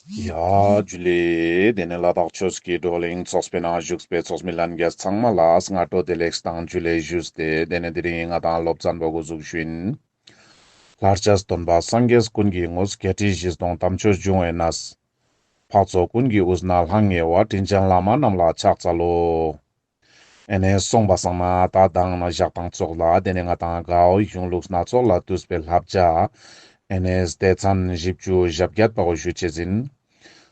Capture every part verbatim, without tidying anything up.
ཡ་ཇུ་ལེ། དེ་ནས་ལ་དྭགས་ཆོས་ཀྱི་བགྲོ་གླེང་ཚོགས་པའི་ནང་བཞུགས་པའི་ཚོགས་མི་ལྷན་རྒྱས་ཚང་མ་ལ་སྔ་དྲོ་བདེ་ལེགས་དང་ཇུ་ལེ་ཞུས་ཏེ། དེ་ནས་དེ་རིང་ང་དང་སློབ་ཚན་པོ་འགོ་འཛུགས་ཞུ་ཡིན། ལྷར་བཅས་སྟོན་པ་སངས་རྒྱས་ཀུན་གྱི་དངོས། བརྒྱད་ཁྲི་བཞི་སྟོང་དམ་ཆོས་འབྱུང་བའི་གནས། འཕགས་ཚོགས་ཀུན་གྱི་དབུས་ན་ལྷང་ངེ་བ། དྲིན་ཅན་བླ་མ་རྣམས་ལ་ཕྱག་འཚལ་ལོ། ཨེ་ནས་སོང་པ་སང་ན་ད་དང་ན་ཞག་དང་ཙོགས་ལ་དེ་ནས་ང་དང་གའོ་གཞུང་ལུགས་སྣ་ཚོགས་ལས་བཏུས་པའི་བསླབ་བྱ་ཨེ་ནས་སྡེ་ཚན་བཞི་བཅུ་ཞེ་བརྒྱད་པ་བོ་ཞུ་ཅེས་ཡིན།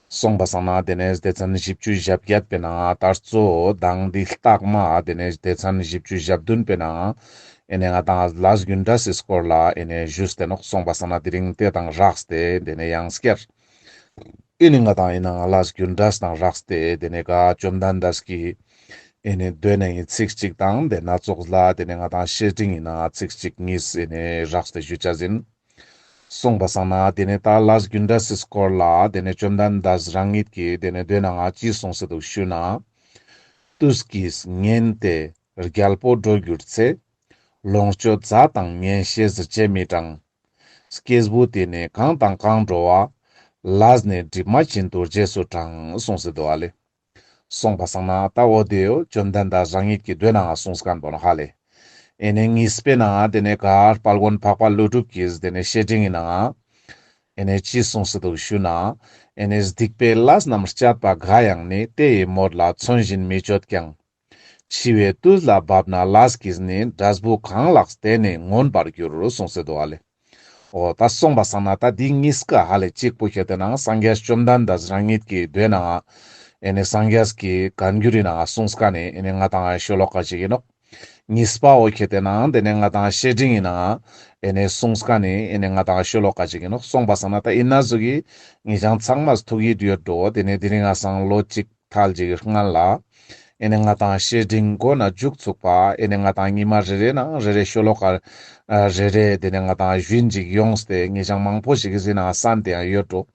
སོང་པ་སང་ན་དེ་ནས་སྡེ་ཚན་བཞི་བཅུ་ཞེ་བརྒྱད་པའི་ནང་ད་གཙོ་དང་འདི་ལྟག་མ་དེ་ནས་སྡེ་ཚན་བཞི་བཅུ་ཞེ་བདུན་པའི་ནང་ཨེ་ནས་ང་དང་ལས་རྒྱུ་འབྲས་སི་སྐོར་ལ་ཨེ་ནས་ཞུས་ཏེ་ནོག། སོང་པ་སང་ན་དེ་རིང་དེ་དང་རགས་ཏེ་དེ་ནས་ཡང་སྐྱར་ཨེ་ནི་ང་དང་ཨེ་ནང་ལས་རྒྱུ་འབྲས་དང་རགས་ཏེ་དེ་ནས་ག་བཅོམ་ལྡན་འདས་ཀྱི་ཨེ་ནི་མདོའི་ནང་གི་ཚིག་གཅིག་དང་དེ་ནས་ཙོགས་ལ་དེ་ནས་ང་དང་བཤེས་སྤྲིང་གི་ནང་ཚིག་གཅིག་གཉིས་ཨེ་ནི་རགས་ཏེ་ཞུ་ཅེས་ཡིན། སོང་པ་སང་ན་དེ་ནས་ད་ལས་རྒྱུ་འབྲས་སི་སྐོར་ལ་དེ་ནས་བཅོམ་ལྡན་འདས་རང་ཉིད་ཀྱིས་དེ་ནས་མདོའི་ནང་ཅི་གསུངས་སེ་འདུག་ཞུ་ན། དུས་ཀྱིས་ཉེན་ཏེ་རྒྱལ་པོ་སྒྲོལ་གྱུར་ཚེ། ལོངས་སྤྱོད་མཛའ་དང་ངན་ཤེས་རྗེས་མི་འབྲང་། སྐྱེས་བུ་དེ་ནི་གང་དང་གང་འགྲོ་བ། ལས་ནི་གྲིབ་མ་བཞིན་དུ་རྗེས་སུ་འབྲང་། གསུངས་སེ་འདུག་ཨ་ལེ། སོང་པ་སང་ན་ད་འོ་དེ་བོ་བཅོམ་ལྡན་འདས་རང་ཉིད་ཀྱི་མདོའི་ནང་གསུངས་མཁན་པོ་ནོག་ཧ་ལེ། ཨེ་ནས་གཉིས་པའི་ནང་དེ་ནས་ག་དཔལ་མགོན་འཕགས་པ་ཀླུ་སྒྲུབ་ཀྱིས་དེ་ནས་བཤེས་སྤྲིང་གི་ནང་ཨེ་ནས་ཅི་གསུངས་སེ་འདུག་ཞུ་ན། ཨེ་ནས་སྡིག་པའི་ལས་རྣམས་སྤྱད་པ་འགའ་ཡང་ནི། དེ་ཡི་དམོད་ལ་མཚོན་བཞིན་མི་སྤྱོད་ཀྱང་། འཆི་བའི་དུས་ལ་བབ་ན་ལས་ཀྱིས་ནི། འབྲས་བུ་གང་ལགས་དེ་ནི་མངོན་པར་འགྱུར། གསུངས་སེ་འདུག་ཨ་ལེ། འོ་ད་སོང་པ་སང་ན་ད་འདི་གཉིས་ཀ་ཧ་ལེ་གཅིག་པོ་ཁྱེར་ཏེ་ནང་སངས་རྒྱས་བཅོམ་ལྡན་འདས་རང་ཉིད་ཀྱི་མདོའི་ནང་ཨེ་ནས་སངས་རྒྱས་ཀྱི་བཀའ་འགྱུར་རི་ནང་གསུངས་མཁན་ནི་ཨེ་ནས་ང་དང་ཤོ་ལོ་ཀ་ཅིག་ཡིན་ནོག། གཉིས་པ་བོ་ཁྱེར་ཏེ་ནང་དེ་ནས་ང་དང་བཤེས་སྤྲིང་གི་ནང་ཨེ་ནས་གསུངས་མཁན་ནི་ཨེ་ནས་ང་དང་ཤོ་ལོ་ཀ་ཅིག་ཡིན་ནོག། སོང་པ་སང་ན་ད་ཡིན་ན་ཟུག་གི་ངེད་ཅག་ཚང་མ་ཐུགས་ཡིད་ཡོད་འགྲོ། དེ་ནས་དེ་རིང་ང་སང་ལོ་གཅིག་ཐལ་ཅིག་གི་སྔན་ལ་ཨེ་ནས་ང་དང་བཤེས་སྤྲིང་མགོ་ནས་མཇུག་ཚུགས་པ་ཨེ་ནས་ང་དང་ཉི་མ་རེ་རེ་ནང་རེ་རེ་ཤོ་ལོ་ཀ་རེ་རེ་དེ་ནས་ང་དང་ཞུན་ཅིག་ཡོངས་ཏེ་ངེད་ཅག་མང་པོ་ཞིག་གི་ཟིན་ན་སན་ཏེ་ཡང་ཡོད་འགྲོ།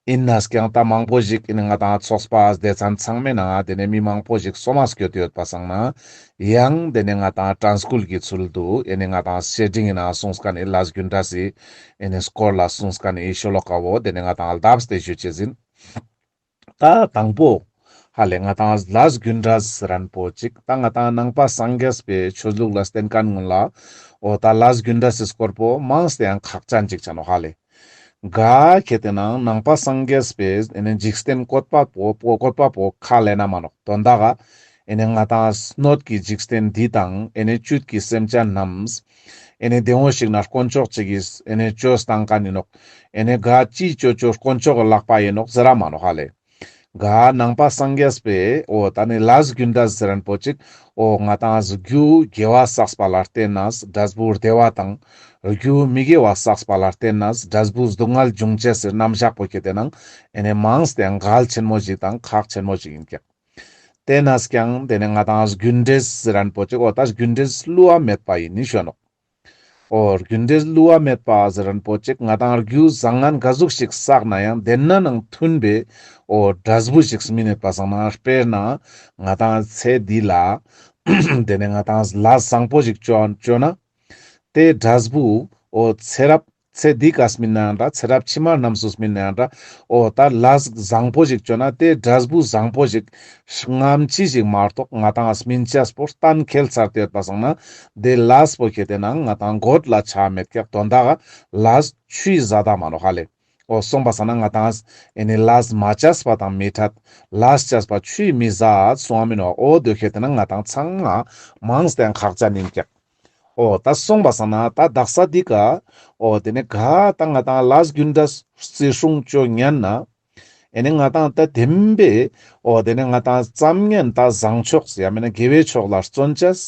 ཡིན་ནས་ཀྱང་ད་མང་པོ་ཞིག་ཨེ་ནས་ང་དང་ཚོགས་པ་སྡེ་ཚན་ཚང་མའི་ནང་དེ་ནས་མི་མང་པོ་ཞིག་སོ་མ་སྐྱོད་དེ་ཡོད་པ་སང་ན་ཡང་དེ་ནས་ང་དང་དྲན་སྐུལ་གྱི་ཚུལ་དུ་ཨེ་ནས་ང་དང་བཤེས་སྤྲིང་གི་ནང་གསུངས་མཁན་ནི་ལས་རྒྱུ་འབྲས་སི་ཨེ་ནས་སྐོར་ལ་གསུངས་མཁན་ནི་ཤོ་ལོ་ཀ་བོ་དེ་ནས་ང་དང་ལྡབས་ཏེ་ཞུ་ཅེས་ཡིན། ད་དང་པོ་ཧ་ལེ་ང་དང་ལས་རྒྱུ་འབྲས་ཟེར་མཁན་པོ་ཅིག། ད་ང་དང་ནང་པ་སངས་རྒྱས་པའི་ཆོས་ལུགས་ལ་བརྟེན་མཁན་ཀུན་ལ་འོ་ད་ལས་རྒྱུ་འབྲས་སི་སྐོར་པོ་མངས་ཏེ་ཡང་ཁག་ཅན་ཅིག་ཆ་ནོག་ཧ་ལེ། ག་ཁྱེར་ཏེ་ནང་ནང་པ་སངས་རྒྱས་པའི་ཨེ་ནས་འཇིག་རྟེན་བཀོད་པ་པོ་བཀོད་པ་པོ་ཁ་ལེན་ན་མ་ནོག། དོན་དག་ག་ཨེ་ནས་ང་དང་སྣོད་ཀྱི་འཇིག་རྟེན་འདི་དང་ཨེ་ནས་བཅུད་ཀྱི་སེམས་ཅན་རྣམས་ཨེ་ནས་བདེ་མོ་ཞིག་ན་དཀོན་མཆོག་ཅིག་གིས་ཨེ་ནས་བཅོས་བཏང་མཁན་ཡིན་ནོག། ཨེ་ནས་ག་ཅི་བཅོ་བཅོ་དཀོན་མཆོག་གི་ལག་པ་ཡིན་ནོག་ཟེར་ར་མ་ནོག་ཧ་ལེ། ག་ནང་པ་སངས་རྒྱས་པའི་འོ་ད་ནི་ལས་རྒྱུ་འབྲས་ཟེར་མཁན་པོ་ཅིག། འོ་ང་དང་རྒྱུ་དགེ་བ་བསགས་པ་ལ་བརྟེན་ནས་འབྲས་བུ་བདེ་བ་དང་། རྒྱུ་མི་དགེ་བ་བསགས་པ་ལ་བརྟེན་ནས་འབྲས་བུ་སྡུག་བསྔལ་འབྱུང་ཅེས་སི་རྣམ་གཞག་པོ་ཁྱེར་ཏེ་ནང་ཨེ་ནས་མངས་ཏེ་ཡང་གལ་ཆེན་མོ་ཞིག་དང་ཁག་ཆེན་མོ་ཞིག་ཡིན་ཀྱག། དེ་ནས་ཀྱང་དེ་ནས་ང་དང་རྒྱུ་འབྲས་ཟེར་མཁན་པོ་ཅིག། འོ་ད་རྒྱུ་འབྲས་བསླུ་བ་མེད་པ་ཡིན་ནི་ཞུ་ནོག། འོ་རྒྱུ་འབྲས་བསླུ་བ་མེད་པ་ཟེར་མཁན་པོ་ཅིག། ང་དང་རྒྱུ་བཟང་ངན་ག་ཟུག་ཞིག་བསགས་ན་ཡང་དེ་ན་ནང་མཐུན་པའི་འོ་འབྲས་བུ་ཞིག་སྨིན་ཡོད་པ་སང་ན། དཔེར་ན་ང་དང་ཚེ་འདི་ལ་དེ་ནས་ང་དང་ལས་བཟང་པོ་ཞིག་བཅོ་བཅོ་ན་དེ་འབྲས་བུ་འོ་ཚེ་རབས་ཚེ་འདི་ཀ་སྨིན་ན་ཡང་འདྲ། ཚེ་རབས་ཕྱི་མ་རྣམས་སུ་སྨིན་ན་ཡང་འདྲ། འོ་ད་ལས་བཟང་པོ་ཞིག་བཅོ་ན་དེ་འབྲས་བུ་བཟང་པོ་ཞིག་སྔ་ཕྱི་ཞིག་མ་གཏོགས་ང་དང་སྨིན་ཅེས་པོ་གཏན་འཁེལ་ཚར་ཏེ་ཡོད་པ་སང་ན་དེ་ལས་པོ་ཁྱེར་ཏེ་ནང་ང་དང་གོད་ལ་ཆ་མེད་ཀྱག། དོན་དག་ག་ལས་ཆུའི་བཟའ་ཟླ་མ་ནོག་ཧ་ལེ། འོ་སོང་པ་སང་ན་ང་དང་ཨེ་ནི་ལས་མ་བྱས་པ་དང་མི་འཕྲད། ལས་བྱས་པ་ཆུའི་མི་ཟ་གསུངས་པ་མིན་ནོག། འོ་དེ་ཁྱེར་ཏེ་ནང་ང་དང་ཚང་མ་མངས་ཏེ་ཡང་ཁག་ཅན་ཡིན་ཀྱག། འོ་ད་སོང་པ་སང་ན་ད་དག་ས་འདི་ཀ་འོ་དེ་ནས་ག་ད་ང་དང་ལས་རྒྱུ་འབྲས་རྩི་སྲུང་བཅོ་ཉན་ན་ཨེ་ནས་ང་དང་ད་བདེན་པའི་འོ་དེ་ནས་ང་དང་ཙམ་ཉན་ད་བཟང་ཕྱོགས་ཡང་མིན་ན་དགེ་བའི་ཕྱོགས་ལ་བརྩོན་ཅེས།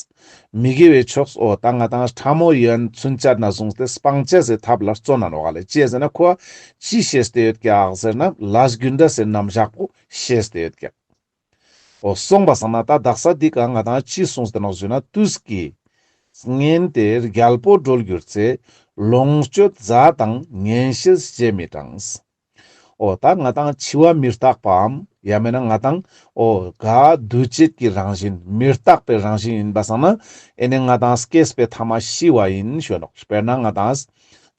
མི་དགེ་བའི་ཕྱོགས་འོ་ད་ང་དང་ཕྲ་མོ་ཡོན་ཚུན་ཆད་ན་བཟུང་སྟེ་སྤང་ཅེས་སི་ཐབས་ལ་བརྩོན་ན་ནོག་ལེ། ཅི་ཟེར་ན་ཁོ་ཅི་ཤེས་ཏེ་ཡོད་ཀྱག་ཟེར་ན་ལས་རྒྱུ་འབྲས་སི་རྣམ་གཞག་པོ་ཤེས་ཏེ་ཡོད་ཀྱག། འོ་སོང་པ་སང་ན་ད་དག་ས་འདི་ཀ་ང་དང་ཅི་གསུངས་ཏེ་ནོག་ཞུ་ན། དུས་ཀྱིས་ཉེན་ཏེ་རྒྱལ་པོ་སྒྲོལ་གྱུར་ཚེ། ལོངས་སྤྱོད་མཛའ་དང་ངན་ཤེས་རྗེས་མི་འབྲང་། འོ་ད་ང་དང་འཆི་བ་མི་རྟག་པའམ་ཡང་མིན་ན་ང་དང་འོ་ག་འདུ་བྱེད་ཀྱི་རང་བཞིན་མི་རྟག་པའི་རང་བཞིན་ཡིན་པ་སང་ན་ཨེ་ནས་ང་དང་སྐྱེས་པའི་ཐ་མ་ཤི་བ་ཡིན་ཞུ་ནོག། དཔེར་ན་ང་དང་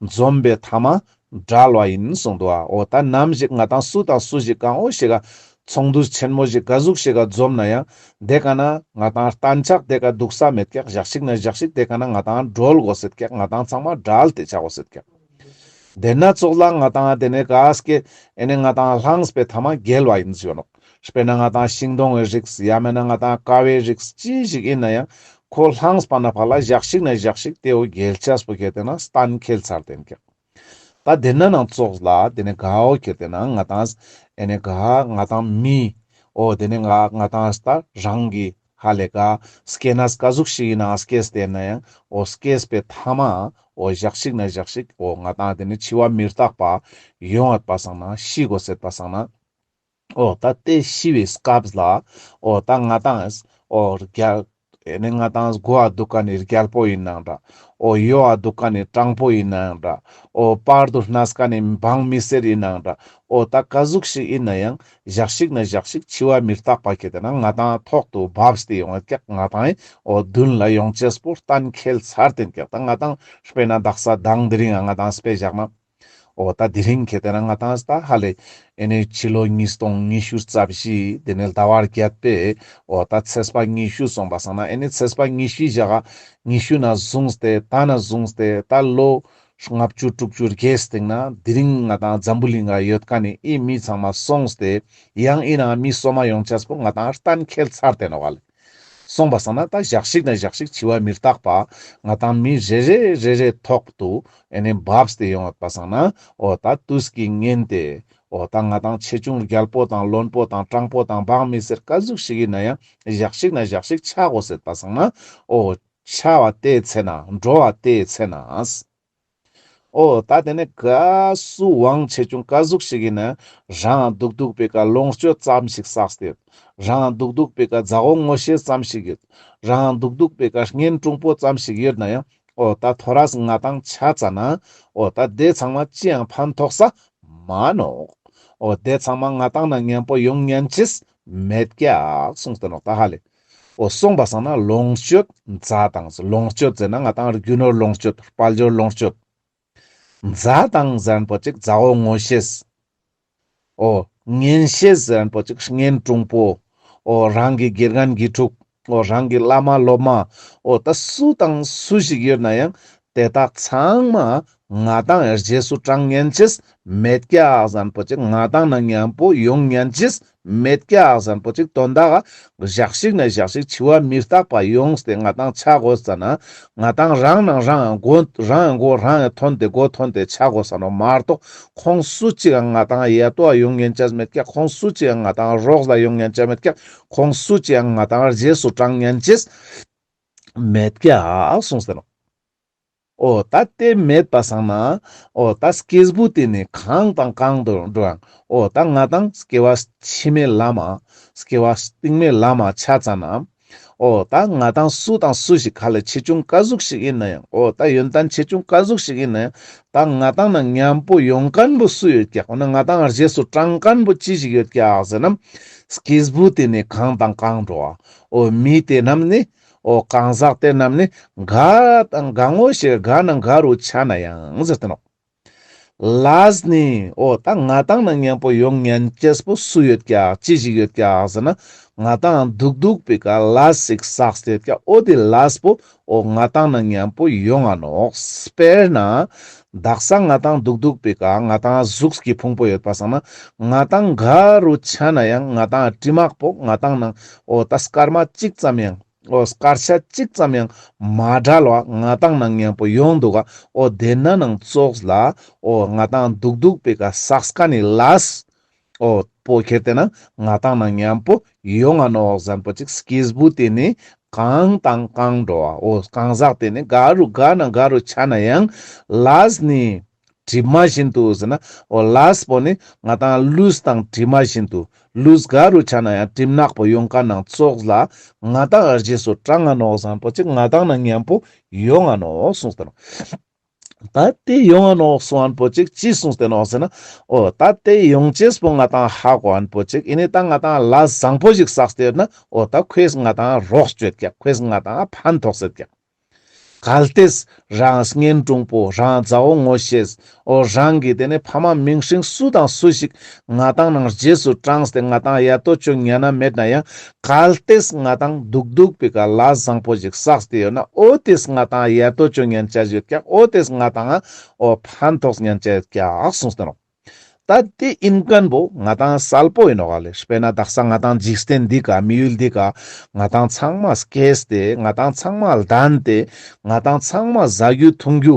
འཛོམས་པའི་ཐ་མ་ བྲལ་བ་ཡིན་གསུངས་འདུག་ཨ། འོ་ད་ནམ་ཞིག་ང་ཏང་སུ་དང་སུ་ཞིག་གང་འོ་ཞིག་ག་ཚོགས་འདུ་ཆེན་མོ་ཞིག་ག་ཟུག་ཞིག་ག་འཛོམས་ན་ཡང་དེ་ཀ་ན་ང་ཏང་གཏན་ཆགས་དེ་ཀ་འདུག་ས་མེད་ཀྱག། ཞག་ཞིག་ན་ཞག་ཞིག་དེ་ཀ་ན་ང་ཏང་གྲོལ་དགོས་སེད་ཀྱག། ང་ཏང་ཚང་མ་བྲལ་ཏེ་ཆ་དགོས་སེད་ཀྱག། དེ་ན་ཙོགས་ལ་ང་ཏང་དེ་ནས་ག་སྐྱེ་ཨེ་ནས་ང་ཏང་ལྷངས་པའི་ཐ་མ་རྒྱལ་བ་ཡིན་ཟེར་ནོག། དཔེར་ན་ང་ཏང་ཤིང་སྡོང་གི་རིགས་ཡང་མེད་ན་ང་ཏང་ཀ་བའི་རིགས་ཅི་ཞིག་ཡིན་ན་ཡང་ཁོ་ལྷངས་པ་ན་ཕར་ལ་ཞག་ཞིག་ན་ཞག་ཞིག་དེ་བོ་རྒྱལ་ཆས་པོ་ཁྱེར་ཏེ་ན་གཏན་འཁེལ་ཚར་ཏེ་ཡིན་ཀྱག། ད་དེ་ན་ནང་ཙོགས་ལ་དེ་ནས་ག་འོ་ཁྱེར་ཏེ་ན་ང་ཏང་ཨེ་ནས་ག་ང་ཏང་མི་འོ་དེ་ནས་ང་ང་ཏང་ད་རང་གི་ཧ་ལས་ག་སྐྱེ་གནས་ག་ཟུག་ཞིག་ཡིན་ནའང་སྐྱེས་ཏེ་ན་ཡང་འོ་སྐྱེས་པའི་ཐ་མ་འོ་ཞག་ཞིག་ན་ཞག་ཞིག་འོ་ང་ཏང་དེ་ནས་འཆི་བ་མི་རྟག་པ་ཡོང་ཡོད་པ་སང་ན་ཤི་དགོས་སེད་པ་སང་ན། འོ་ད་དེ་ཤི་བའི་སྐབས་ལ་འོ་ད་ང་ཏང་འོ་རྒྱལ་ཨེ་ནས་ང་ཏང་མགོ་འ་འདུག་མཁན་ནི་རྒྱལ་པོ་ཡིན་ནའང་འདྲ། འོ་གཡོན་འ་འདུག་མཁན་ནི་སྤྲང་པོ་ཡིན་ནའང་འདྲ། འོ་བར་དུ་གནས་མཁན་ནི་འབངས་མི་སེར་ཡིན་ནའང་འདྲ། འོ་ད་ག་ཟུག་ཞིག་ཡིན་ན་ཡང་ཞག་ཞིག་ན་ཞག་ཞིག་འཆི་བ་མི་རྟག་པ་ཁྱེར་ཏེ་ན་ང་ཏང་ཐོག་ཏུ་བབས་ཏེ་ཡོང་ཡོད་ཀྱག། ང་ཏང་འོ་མདུན་ལ་ཡོང་ཅེས་པོ་གཏན་འཁེལ་ཚར་ཏེ་ཡིན་ཀྱག། ད་ང་ཏང་དཔེར་ན་དག་ས་མདང་དེ་རིང་ང་ང་ཏང་དཔེ་བཞག་ན། འོ་ད་དེ་རིང་ཁྱེར་ཏེ་ན་ང་ཏང་ད་ཧ་ལས་ཨེ་ནས་ཕྱི་ལོ་ཉིས་སྟོང་ཉི་ཤུ་རྩ་བཞི་དེ་ནས་ཟླ་བ་བརྒྱད་པའི་འོ་ད་ཚེས་པ་ཉི་ཤུ་སོང་པ་སང་ན་ཨེ་ནས་ཚེས་པ་ཉི་ཤུའི་ཞག་ག་ཉི་ཤུ་ན་བཟུང་སྟེ་ད་ན་བཟུང་སྟེ་ད་ལོ་ལྔ་བཅུ་དྲུག་ཅུ་བརྒལ་སྟེང་ན་དེ་རིང་ང་ཏང་འཛམ་བུ་གླིང་ང་ཡོད་མཁན་ནི་ཨི་མི་ཚང་མ་སོང་སྟེ་ཡང་ཨི་ན་མི་སོ་མ་ཡོང་ཅེས་པོ་ང་ཏང་གཏན་འཁེལ་ཚར་ཏེ་ནོག་ལེ། སོང་པ་སང་ན་ད་ཞག་ཞིག་ན་ཞག་ཞིག་འཆི་བ་མི་རྟག་པ་ང་ཏང་མི་རེ་རེ་རེ་རེ་ཐོག་ཏུ་ཨེ་ནས་བབས་ཏེ་ཡོང་ཡོད་པ་སང་ན་འོ་ད་དུས་ཀྱི་ངན་ཏེ་འོ་ད་ང་ཏང་ཆེ་ཆུང་རྒྱལ་པོ་དང་བློན་པོ་དང་སྤྲང་པོ་དང་འབངས་མི་སེར་ག་ཟུག་ཞིག་ཡིན་ན་ཡང་ཞག་ཞིག་ན་ཞག་ཞིག་ཆ་དགོས་སེད་པ་སང་ན་འོ་ཆ་བ་དེའི་ཚེ་ན་འགྲོ་བ་དེའི་ཚེ་ན། འོ་ད་དེ་ནས་ག་སུ་དབང་ཆེ་ཆུང་ག་ཟུག་ཞིག་ཡིན་ན་རང་འདུག་འདུག་པའི་ཀ་ལོངས་སྤྱོད་ཙམ་ཞིག་བསགས་ཏེ་ཡོད། རང་འདུག་འདུག་པའི་ཀ་མཛའ་བོ་ངོ་ཤེས་ཙམ་ཞིག་ཡོད། རང་འདུག་འདུག་པའི་ཀ་གཉེན་དྲུང་པོ་ཙམ་ཞིག་ཡོད་ན་ཡང་འོ་ད་ཐོ་རས་ང་ཏང་ཆ་ཙ་ན་འོ་ད་དེ་ཚང་མ་ཅི་ཡང་ཕན་ཐོགས་ས་མ་ནོག། འོ་དེ་ཚང་མ་ང་ཏང་ན་མཉམ་པོ་ཡོང་ཉན་ཅེས་མེད་ཀྱག་གསུངས་ཏེ་ནོག་ད་ཧ་ལེ། འོ་སོང་པ་སང་ན་ལོངས་སྤྱོད་མཛའ་དང་ལོངས་སྤྱོད་ཟེར་ན་ང་ཏང་རྒྱུ་ནོར་ལོངས་སྤྱོད་དཔལ་འབྱོར་ལོངས་སྤྱོད། མཛའ་དང་ཟེར་མཁན་པོ་ཅིག་མཛའ་བོ་ངོ་ཤེས། འོ་གཉེན་བཤེས་ཟེར་མཁན་པོ་ཅིག་གཉེན་དྲུང་པོ། འོ་རང་གི་དགེ་རྒན་དགེ་ཕྲུག། འོ་རང་གི་བླ་མ་སློབ་མ། འོ་ད་སུ་དང་སུ་ཞིག་ཡོད་ན་ཡང་དེ་དག་ཚང་མ་ང་ཏང་རྗེས་སུ་འབྲང་ཉན་ཅེས་མེད་ཀྱག་ཟེར་མཁན་པོ་ཅིག་ང་ཏང་ན་མཉམ་པོ་ཡོང་ཉན་ཅེས་མེད་ཀྱག་ཟེར་མཁན་པོ་ཅིག་དོན་དག་ག་ཞག་ཞིག་ན་ཞག་ཞིག་འཆི་བ་མི་རྟག་པ་ཡོངས་ཏེ་ང་ཏང་ཆ་དགོས་ཙ་ན་ང་ཏང་རང་ནང་རང་མགོ་རང་མགོ་རང་ཐོན་ཏེ་མགོ་ཐོན་ཏེ་ཆ་དགོས་ས་ནོག་མ་གཏོགས་ཁོང་སུ་གཅིག་ཡང་ང་ཏང་ཡ་ཏོ་ཡོང་ཉན་ཅེས་མེད་ཀྱག། ཁོང་སུ་གཅིག་ཡང་ང་ཏང་རོགས་ལ་ཡོང་ཉན་ཅེས་མེད་ཀྱག། ཁོང་སུ་གཅིག་ཡང་ང་ཏང་རྗེས་སུ་འབྲང་ཉན་ཅེས་མེད་ཀྱག་གསུངས་ཏེ་ནོག། འོ་ད་དེ་མེད་པ་སང་ན་འོ་ད་སྐྱེས་བུ་དེ་ནི་གང་དང་གང་དུ་འགྲོ་ཡང་འོ་ད་ང་ཏང་སྐྱེ་བ་ཕྱི་མའི་ལམ་མ་སྐྱེ་བ་རྟིང་མའི་ལམ་མ་ཆ་ཙ་ན་འོ་ད་ང་ཏང་སུ་དང་སུ་ཞིག་ཧ་ལས་ཆེ་ཆུང་ག་ཟུག་ཞིག་ཡིན་ན་ཡང་འོ་ད་ཡོན་ཏན་ཆེ་ཆུང་ག་ཟུག་ཞིག་ཡིན་ན་ཡང་ད་ང་ཏང་ན་མཉམ་པོ་ཡོང་མཁན་པོ་སུ་ཡོད་ཀྱག། འོ་ན་ང་ཏང་རྗེས་སུ་འབྲང་མཁན་པོ་ཅི་ཞིག་ཡོད་ཀྱག་ཟེར་ན་སྐྱེས་བུ་དེ་ནི་གང་དང་གང་འགྲོ་བ། འོ་མི་དེ་རྣམས་ནི་འོ་གང་ཟག་དེ་རྣམས་ནི་ག་དང་ག་ངོ་ཤེས་ག་ན་ག་རུ་ཆ་ན་ཡང་ཟེར་ཏེ་ནོག། ལས་ནི་འོ་ད་ང་ཏང་ན་མཉམ་པོ་ཡོང་ཉན་ཅེས་པོ་སུ་ཡོད་ཀྱག་ཅི་ཞིག་ཡོད་ཀྱག་ཟེར་ན་ང་ཏང་འདུག་འདུག་པའི་ཀ་ལས་ཤིག་བསགས་ཏེ་ཡོད་ཀྱག། འོ་དེ་ལས་པོ་འོ་ང་ཏང་ན་མཉམ་པོ་ཡོང་ང་ནོག། དཔེར་ན་དག་ས་ང་ཏང་འདུག་འདུག་པའི་ཀ་ང་ཏང་གཟུགས་ཀྱི་ཕུང་པོ་ཡོད་པ་སང་ན་ང་ཏང་ག་རུ་ཆ་ན་ཡང་ང་ཏང་དྲི་མ་པོ་ང་ཏང་ན་འོ་ད་སྐར་མ་གཅིག་ཙམ་ཡང་འོ་སྐར་ཆ་གཅིག་ཙམ་ཡང་མ་བྲལ་བ་ང་ཏང་ན་མཉམ་པོ་ཡོང་འདུག་ག། འོ་དེ་ན་ནང་ཙོགས་ལ་འོ་ང་ཏང་འདུག་འདུག་པའི་ཀ་བསགས་མཁན་ནི་ལས་འོ་པོ་ཁྱེར་ཏེ་ན་ང་ཏང་ན་མཉམ་པོ་ཡོང་ང་ནོག་ཟེར་མཁན་པོ་ཅིག། སྐྱེས་བུ་དེ་ནི་གང་དང་གང་འགྲོ་བ། འོ་གང་ཟག་དེ་ནི་ག་རུ་ག་ན་ག་རུ་ཆ་ན་ཡང་ལས་ནི་གྲིབ་མ་བཞིན་དུ་ཟེར་ན་འོ་ལས་པོ་ནི་ང་ཏང་ལུས་དང་གྲིབ་མ་བཞིན་དུ་ལུས་ག་རུ་ཆ་ན་ཡང་གྲིབ་ནག་པོ་ཡོང་མཁན་ནང་ཙོགས་ལ་ང་ཏང་རྗེས་སུ་འབྲང་ང་ནོག་ཟེར་མཁན་པོ་ཅིག་ང་ཏང་ན་མཉམ་པོ་ཡོང་ང་ནོག་གསུངས་ཏེ་ནོག། ད་དེ་ཡོང་ང་ནོག་གསུང་མཁན་པོ་ཅིག་ཅི་གསུངས་ཏེ་ནོག་ཟེར་ན། འོ་ད་དེ་ཡོང་ཅེས་པོ་ང་ཏང་ཧ་གོ་མཁན་པོ་ཅིག་ཨེ་ནི་ད་ང་ཏང་ལས་བཟང་པོ་ཞིག་བསགས་ཏེ་ཡོད་ན་འོ་ད་ཁོས་ང་ཏང་རོགས་བྱེད་ཀྱག། ཁོས་ང་ཏང་ཕན་ཐོགས་སེད་ཀྱག། གལ་ཏེ་རང་གཉེན་དྲུང་པོ་རང་མཛའ་བོ་ངོ་ཤེས། འོ་རང་གི་དེ་ནས་ཕ་མ་མིང་སྲིང་སུ་དང་སུ་ཞིག་ང་ཏང་ནང་རྗེས་སུ་འབྲངས་ཏེ་ང་ཏང་ཡ་ཏོ་ཅོ་ཉན་ན་མེད་ན་ཡང་གལ་ཏེ་ང་ཏང་སྡུག་སྡུག་པའི་ཀ་ལས་བཟང་པོ་ཞིག་བསགས་ཏེ་ཡོད་ན་འོ་དེས་ང་ཏང་ཡ་ཏོ་ཅོ་ཉན་ཆ་ཡོད་ཀྱག། འོ་དེས་ང་ཏང་འོ་ཕན་ཐོགས་ཉན་ཆ་ཡོད་ཀྱག་གསུངས་ཏེ་ནོག། ད་དེ་ཨིན་མཁན་པོ་ང་ཏང་གསལ་པོ་ཨིན་ནོག་ལེ། དཔེར་ན་དག་ས་ང་ཏང་འཇིག་རྟེན་འདི་ཀ་མི་ཡུལ་འདི་ཀ་ང་ཏང་ཚང་མ་སྐྱེས་ཏེ་ང་ཏང་ཚང་མ་ལྡན་ཏེ་ང་ཏང་ཚང་མ་ཟ་རྒྱུ་འཐུང་རྒྱུ་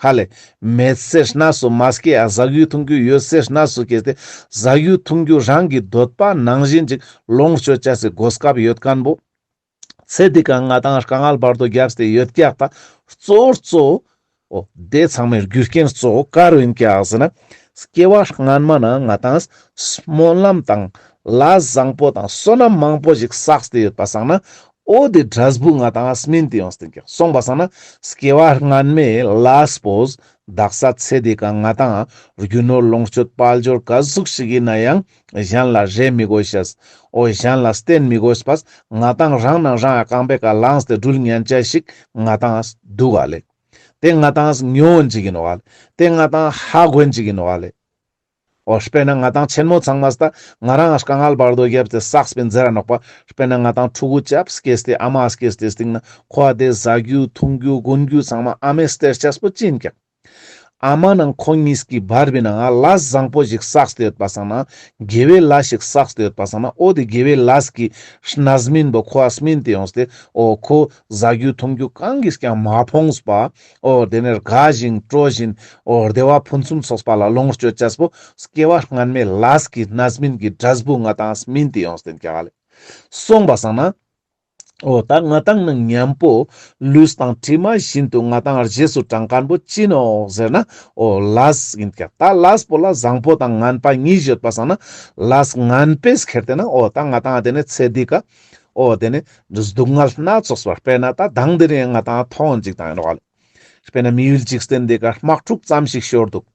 ཧ་ལེ་མེད་སའི་གནས་སུ་མ་སྐྱེས་ཡ་ཟ་རྒྱུ་འཐུང་རྒྱུ་ཡོད་སའི་གནས་སུ་སྐྱེས་ཏེ་ཟ་རྒྱུ་འཐུང་རྒྱུ་རང་གི་འདོད་པ་ནང་བཞིན་ཅིག་ལོངས་སྤྱོད་ཅེས་སི་གོ་སྐབས་ཡོད་མཁན་པོ། ཚེ་འདི་ཀ་ང་ཏང་དཀའ་ངལ་བར་དོ་བརྒྱབ་སྟེ་ཡོད་ཀྱག་ད་གཙོ་བོ་གཙོ་བོ། འོ་དེ་ཚང་མའི་རྒྱུ་རྐྱེན་གཙོ་བོ་ག་རུ་ཡིན་ཀྱག་ཟེར་ན། སྐྱེ་བ་སྔན་མ་ན་ང་ཏང་སྨོན་ལམ་དང་ལས་བཟང་པོ་དང་བསོད་ནམས་མང་པོ་ཞིག་བསགས་ཏེ་ཡོད་པ་སང་ན་འོ་དེ་འབྲས་བུ་ང་ཏང་སྨིན་ཏེ་ཡོངས་ཏེ་ཀྱག། སོང་པ་སང་ན་སྐྱེ་བ་སྔན་མའི་ལས་པོས་དག་ས་ཚེ་འདི་ཀ་ང་ཏང་རྒྱུ་ནོར་ལོངས་སྤྱོད་དཔལ་འབྱོར་ག་ཟུག་ཞིག་ཡིན་ན་ཡང་གཞན་ལ་རེ་མི་དགོས་ཤེས། འོ་གཞན་ལ་བརྟེན་མི་དགོས་པས་ང་ཏང་རང་ནང་རང་རྐང་པའི་ཀ་ལངས་ཏེ་འགྲུལ་ཉན་ཆ་ཞིག་ང་ཏང་འདུག་ག་ལེ། དེ་ང་ཏང་ཉོ་འོན་ཅིག་ཡིན་ནོག་ལེ། དེ་ང་ཏང་ཧ་གོ་འོན་ཅིག་ཡིན་ནོག་ལེ། འོ་དཔེར་ན་ང་ཏང་ཆེན་མོ་ཚང་མ་ད་ང་རང་དཀའ་ངལ་བར་དོ་བརྒྱབ་སྟེ་བསགས་པའི་ཟེར་ར་ནོག་པ། དཔེར་ན་ང་ཏང་ཕྲུ་གུ་ཆབ་སྐྱེས་ཏེ་ཨ་མ་སྐྱེས་ཏེ་སྟིང་ན་ཁོ་དེ་ཟ་རྒྱུ་འཐུང་རྒྱུ་གོན་རྒྱུ་ཚང་མ་ཨ་མས་སྟེར་ཆས་པོ་ཅི་ཡིན་ཀྱག། ཨ་མ་ནང་ཁོ་གཉིས་ཀྱི་བར་བའི་ནང་ལས་བཟང་པོ་ཞིག་བསགས་ཏེ་ཡོད་པ་སང་ན་དགེ་བའི་ལས་ཤིག་བསགས་ཏེ་ཡོད་པ་སང་ན་འོ་དེ་དགེ་བའི་ལས་ཀྱི་རྣམ་སྨིན་པོ་ཁོ་ཨ་སྨིན་ཏེ་ཡོངས་ཏེ་འོ་ཁོ་ཟ་རྒྱུ་འཐུང་རྒྱུ་གང་གིས་ཀྱང་མ་ཕོངས་པ། འོ་དེ་ནས་དགའ་བཞིན་སྤྲོ་བཞིན་འོ་བདེ་བ་ཕུན་སུམ་ཚོགས་པ་ལ་ལོངས་སྤྱོད་ཅེས་པོ་སྐྱེ་བ་སྔན་མའི་ལས་ཀྱི་རྣམ་སྨིན་གྱི་འབྲས་བུ་ང་ཏང་སྨིན་ཏེ་ཡོངས་ཏེ་ཀྱག་ལེ། སོང་པ་སང་ན། འོ་ད་ང་ཏང་ནང་མཉམ་པོ་ལུས་དང་གྲིབ་མ་བཞིན་དུ་ང་ཏང་རྗེས་སུ་འབྲང་མཁན་པོ་ཅི་ནོག་ཟེར་ན་འོ་ལས་ཡིན་ཀྱག། ད་ལས་པོ་ལ་བཟང་པོ་དང་ངན་པ་གཉིས་ཡོད་པ་སང་ན་ལས་ངན་པས་ཁྱེར་ཏེ་ན་འོ་ད་ང་ཏང་དེ་ནས་ཚེ་འདི་ཀ་འོ་དེ་ནས་སྡུག་བསྔལ་སྣ་ཚོགས་པ་དཔེར་ན་ད་དང་དེ་རིང་ང་ཏང་མཐོང་འོན་ཅིག་དང་ཡིན་ནོག་ལེ། དཔེར་ན་མི་ཡུལ་འཇིག་རྟེན་འདི་ཀ་དམག་འཁྲུག་ཙམ་ཞིག་ཤོར་འདུག།